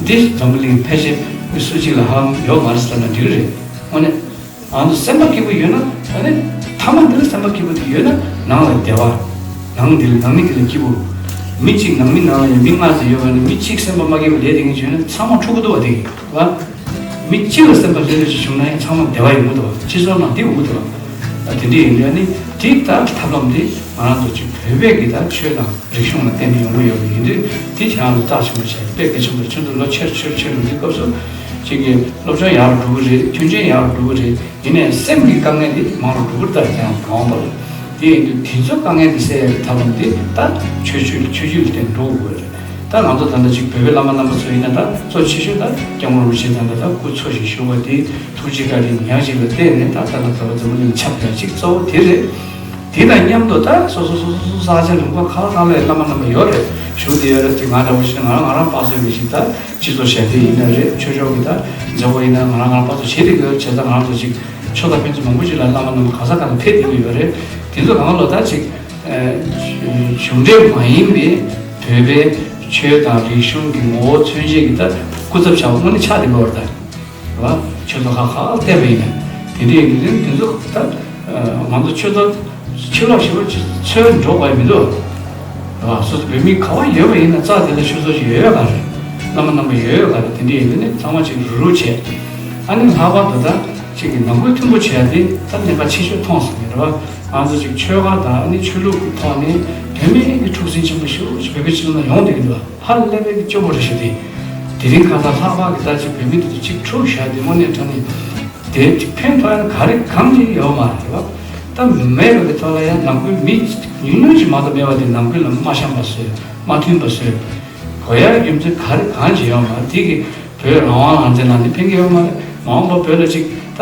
འདི་འཛམ་བུ་གླིང་ཕལ་ཆེར་མི་སུ་གཅིག་ལ་ཧ་ལམ་ཡོད་མ་རེད་ཟེར་ན་འགྲིག་གི་རེད། དངོས་གནས། ང་ཚོ་སེམས་པ་སྐྱིད་པོ་ཡོད་ན། ཨ་ནི་ཐ་མ་འདི་ལ་སེམས་པ་སྐྱིད་པོ་དེ་ཡོད་ན་ནང་ལ་བདེ་བ། ནང་འདི་ལ་ནང་མི་འདི་ལ་སྐྱིད་པོ། མི་གཅིག་ནང་མི་ནང་ལ་ཡང་མི་ལྔ་ཙམ་ཡོད་པ་ནི། མི་གཅིག་སེམས་པ་མ་སྐྱིད་པ་ལས་དེ་ངས་བྱུང་ན་ཚང་མ་འཁྲུག་གི་འདུག་བ། དེ་གི་བ། མི་གཅིག་ལ་སེམས་པ་ལྷོད་ལྷོད་ཅིག་བྱུང་ན་ཡང་ཚང་མ་བདེ་བ་ཡོང་གི་འདུག་བ། སྤྱི་ཚོགས་ནང་འདི་འོང་གི་འདུག་བ། ད་དེ་འདྲ་ཡིན་དུས་ནི་དེ་ད་ཐབས་ལམ་དེ་ང་རང་ཚོ་ཅིག་བོད་པའི་གི་ད་ཆོས་དང་རིག་གཞུང་ལ་བརྟེན་ནས་ཡོང་གི་ཡོད་པ་ཡིན་དུས། དེ་ཁྱེད་རང་ཚོ་རྩ་ཆེན་པོ་བྱས། དཔེ་གལ་ཆེན་པོ། ཁྱོད་ཚོ་ལོ་ཆེར་ཆེར་ཆེར་འགྲོ་དུས་སྐབས་སུ་ཅིག་གི་སློབ་སྦྱོང་ཡག་རུ་འགྲོ་གི་རེད། མཐུན་རྐྱེན་ཡག་རུ་འགྲོ་གི་རེད། ཡིན་ནའི་སེམས་ཀྱི་དཀའ་ངལ་འདི་མང་རུ་འགྲོ་གི་རེད། ད་ཀྱང་གང་བ་ལ། དེ་ཡིན་དུས་དེ་ཚོ་དཀའ་ངལ་འདི་སེལ་ཡག་གི་ཐབས་ལམ་འདི་ད་ཆོས་བརྒྱུད་ཆོས་བརྒྱུད་ལ་བརྟེན་འགྲོ་དགོས་རེད། ད་ང་ཚོ་ད་ལྟ་ཅིག་བོད་པའི་བླ་མ་རྣམ་པ་ཚོ་ཡིན་ན། ད་གཙོ་ཆེ་ཤོས་ད་སྐྱབས་མགོན་རིན་པོ་ཆེ་ད་ལྟ་ད་སྐུ་འཚོ་ཞིང་བཞུགས་པ་དེ་ཐུགས་རྗེ་བཀའ་དྲིན་ཉག་གཅིག་ལ་བརྟེན་ནས། ད་ད་ལྟ་བོད་པ་འཛམ་བུ་གླིང་ཁྱབ་ཡག་ཅིག་གཙོ་བོ་དེ་རེད། དེ་དང་མཉམ་དུ་ད་སོ་སོ་སོ་སོ་སོ་ས་ཆ་ལུང་པ་ཁག་ཁག་ལ་བླ་མ་རྣམ་པ་ཡོད་རེད། བཞུགས་བསྡད་ཡོད་རེད། དེ་ང་འདྲ་བོ་ཞིག་ང་རང་ང་རང་དཔག་བསམ་མི་ཞིག་ད་སྤྱི་ཚོགས་ཞབས་འདེགས་ཡིན་ན་རེད། ཆོས་ཕྱོགས་ཀྱི་ད་མཛད་སྒོ་ཡིན་ན་ང་རང་ང་རང་དཔག་བསམ་བྱེད་བསྡད་ཀྱི་ཡོད། བྱས་ཙང་ང་རང་ཚོ་ཅིག་ཆོས་དང་ཕན་ཚུན་མང་པོ་ཞིག་ལ་བླ་མ་རྣམ་པ་གང་ས་གང་ལ་ཕེབས་བསྡད་ཀྱི་ཡོད་རེད། དེ་ཚོ་གང་ལོ་ད་ཅིག་གཞུང་འབྲེལ་མ་ཡིན་པའི་བོད་པའི་ཆོས་དང་རིག་གཞུང་གི་ངོ་བོ་མཚོན་བྱེད་ཀྱི་ད་སྐུ་ཚབ་བྱ་བ་དངོས་གནས་ཆགས་བསྡད་ཀྱི་ཡོད་རེད། ད། རེད་བ། ཆོས་ཚོགས་ཁག་ཁག་བལྟས་པ་ཡིན་ན། དེ་འདྲའི་ཡིན་དུས་དེ་ཚོ་ད་ང་ཚོ་ཆོས་ཚོགས་ཕྱི་ལོགས་ཞེ་པོ་ཅིག་འཚོལ་འགྲོ་དགོས་མི་འདུག་རེད་བ། སོ་སོ་བོད་མི་ག་བ་ཡོད་པ་ཡིན་ན་རྩ་དེ་ལ་ཆོས་ཚོགས་ཅིག་ཡོད་ཡོད་ག་རེད། བླ་མ་རྣམ་པ་ཡོད་ཡོད་ག་རེད། དེ་འདྲའི་ཡིན་དུས་ནི་ཚང་མ་ཅིག་རུག་རུག་བྱས། ཨ་ནི་ལྷག་པར་དུ་ད་ཅིག་གི་ནང་ཁུལ་མཐུན་པོ་བྱས་ཏེ་ད་གནད་འགག་ཆེ་ཤོས་མཐོང་སོང་གི་རེད་བ། ང་ཚོ་ཅིག་ཆོལ་ཁ་དང་ཨ་ནི་ཆོས་ལུགས་ཀྱི་ཐོག་ནས་དོན་མེད་ཀྱི་འཁྲུག་ཟིང་ཆེན་པོ་ཞེ་པོ་ཅིག་བོད་པའི་སྤྱི་ཚོགས་ནང་ཡོང་བསྡད་ཀྱི་འདུག་བ། ཧ་ལས་པའི་སྐྱོ་པོ་རེད་ཤག་དེ། དེ་རིང་ཁ་སང་ལྷག་པར་གྱི་ད་ཅིག་བོད་མི་དེ་ཚོ་གཅིག་འཁྲུག་བཞག་དེ་དངོས་གནས་དྲང་གནས་དེ་ཅིག་ཕན་ཐོགས་ཡ་ག་རེ་གང་ཅིག་ཡོད་མ་རེད་བ། ད་མེད་པའི་གི་ཐོག་ལ་ཡང་ནང་ཁུལ་མི་ཉུང་ཉུང་ཅིག་མ་གཏོགས་མེད་པ་དེ་ནང་ཁུལ་ལ་མ་བཤམས་པ་བཟོས། མ་མཐུན་པ་བཟོས། གོ་ཡ་རྒྱུ་མཚན་ག་རེ་གང་ཅིག་ཡོད་མ་རེད། དེ་གི་བོད་རང་དབང་ལངས་ཚེ་ལ་ནི་ཕན་གི་ཡོད་མ་རེད། མ་འོངས་པ་བོད་ལ་ཅིག་ད་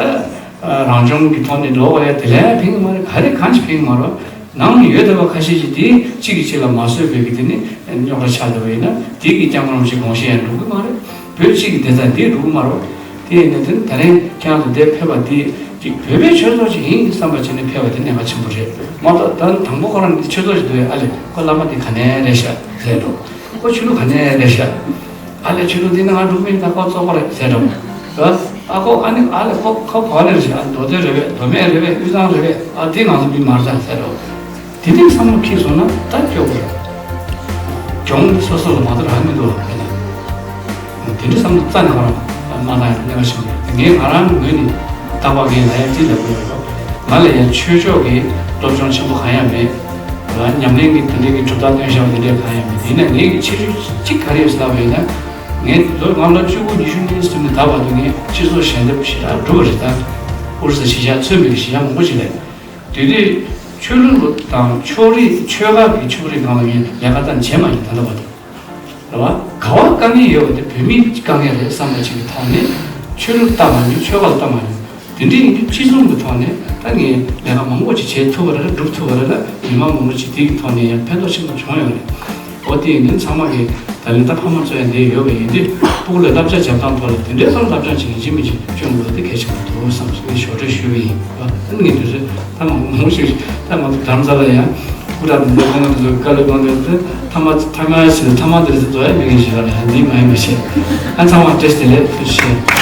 རང་སྐྱོང་གི་ཐོག་ནས་འགྲོ་བ་ཡ་དེ་ལ་ཡང་ཕན་གི་མ་རེད། ག་རེ་གང་ཅིག་ཕན་གི་མ་རེད། ནང་ནས་ཡོད་བསྡད་པ་ཁ་ཤས་ཀྱིས་དེ་གཅིག་གིས་གཅིག་ལ་མ་བཟོད་པའི་གི་དེ་ནི་རྙོག་དྲ་ཆགས་བསྡད་པ་ཡིན་ན། དེ་གི་སྐྱབས་མགོན་རིན་པོ་ཆེ་དགོངས་བཞེས་ཡང་འགྲུབ་གི་མ་རེད། བོད་གཅིག་གི་བདེ་རྩ་འདི་འགྲུབ་གི་མ་རེད། དེ་ཡིན་ན་དེ་ནི་ད་རིང་ཁྱེད་རང་ཚོ་འདིར་ཕེབས་པ་འདི་ཅིག་བོད་པའི་ཆོས་ཚོགས་ཅིག་ཡིན་བསམ་པ་བྱས་ནས་ཕེབས་པ་དེ་གནད་འགག་ཆེན་པོ་རེད། མ་གཏོགས་ད་དང་པོ་ཁོ་རང་འདི་ཆོས་ཚོགས་ཅིག་འདུག་ཨ་ལས་ཁོ་བླ་མ་འདི་ག་ནས་རེད་ཤག་ཟེར་འགྲོ། ཁོ་ཆོས་ལུགས་ག་ནས་རེད་ཤག་ཨ་ལས་ཆོས་ལུགས་འདི་ནི་ང་འགྲོ་མིན་ད་ཁོ་བཙོག་པ་རེད་ཟེར་འགྲོ། ཨ་ཁོ་ཨ་ནི་ཨ་ལས་ཁོ་ཁོ་ག་ནས་རེད་ཤག་མདོ་སྟོད་རེད་པས། མདོ་སྨད་རེད་པས། དབུས་གཙང་རེད་པས། ཨ་འདི་ང་ཚོ་མི་མ་རེད་ཟེར་འགྲོ། དེ་འདྲའི་བསམ་བློ་འཁྱེར་སོང་ན་ད་སྐྱོ་པོ་རེད། གྱོང་སོ་སོ་ལ་མ་གཏོགས་རག་མི་འདུག་བ། དེ་འདྲའི་བསམ་བློ་རྩ་ནས་ང་རང་མ་བཏང་ཡང་གནས་པ་ཞིག་རེད། ངས་ང་རང་ངོས་ནས་རྟག་པར་ངས་ལ་ཡ་ཅི་ལབ་དགོས་རེད། ང་ལ་ཡ་ཆོས་ཕྱོགས་ཀྱི་སློབ་སྦྱོང་ཆེན་པོ་གང་ཡང་མེད། ང་ཉམས་ལེན་གྱི་དེ་འདྲའི་གི་གྲུབ་རྟགས་སྟོན་བཞག་པ་དེ་འདྲའི་གང་ཡང་མེད། ཡིན་ན་ངའི་གི་ཁྱད་ཆོས་གཅིག་ག་རེ་ཡོད་ཟེར་ལབ་པ་ཡིན་ན། ངས་ལོ་ང་ལོ་བཅུ་དགུ་ཉི་ཤུ་གཉིས་ཟིན་ནས་ད་བར་དུ་ངས་སྤྱི་ཚོགས་ཞལ་འདེབས་ཞེ་དྲག་བསྒྲུབས་པ་རེད། ད་ཨོ་རི་ས་གཞིས་ཆགས་ཚོད་མེད་ཀྱི་གཞིས་ཆགས་མང་པོ་ཞིག་ལ། དེ་དུས་ཆོས་ལུགས་དང་ཕྱོགས་རིས་ཆོས་ཁ་གི་ཕྱོགས་རིས་སྒང་ལ་ངས་ལས་ཀ་ད་བྱས་མ་ཡིན། ད་ལྟ་བར་དུ་རེད་བ། ག་བ་དཀའ་ངལ་ཡོད་པ་དེ་བོད་མིའི་དཀའ་ངལ་རེད་བསམ་པ་ཅིག་གི་ཐོག་ནས་ཆོས་ལུགས་ལྟ་མ་མྱོང་། ཆོས་ཁ་ལ་ལྟ་མ་མྱོང་། དེ་འདྲའི་ཡིན་དུས་སྤྱི་ཚོགས་ཀྱི་ཐོག་ནས་ད་ངས་ལས་ཀ་མང་པོ་ཅིག་བྱེད་ཐུབ་པ་རེད། སྒྲུབ་ཐུབ་པ་རེད་ལ། མི་མང་མང་པོ་ཅིག་དེ་གི་ཐོག་ནས་ཡང་ཕན་ཐོགས་ཆེན་པོ་བྱུང་ཡོད་རེད། འོ་དེ་ཡིན་དུས་ཚང་མ་གིས་ད་ལན་ད་ཕ་མ་ཚོ་ཡང་འདིར་ཡོད་པ་ཡིན་དུས་སྤུ་གུ་ལ་བསླབ་བྱ་རྒྱབ་སྟངས་ཐོག་ལ་དེ་འདྲའི་ཐོག་བསླབ་སྦྱོང་ཅིག་ཡིན་གཅིག་མིན་གཅིག་སྐྱོན་དགོས་དེ་གལ་ཆེན་པོ་འདུག་བསམ་སོང་། ངས་ཞོར་འཕྲོས་ཞུས་པ་ཡིན། ཨ་ནི་ངས་དུས་ཚོད་ད་མང་མང་ཞིག་ད་ང་ཚོ་དྷ་རམ་ས་ལ་ཡང་སྐུ་དྲག་མི་འདུག་ཁོང་ཚོ་བཀའ་སློབ་གནང་དུས་ཚོད་ཐ་མ་ཐ་མ་ཞིག་ཐ་མ་དེ་རེད་ཟེར་དོ་ཡ་མི་ངན་ཞིག་ལ་ཡང་འདི་མ་ཡིན་པ་བཤད། ཨ་ཚང་མ་བཀྲ་ཤིས་བདེ་ལེགས་ཐུགས་རྗེ་ཆེ།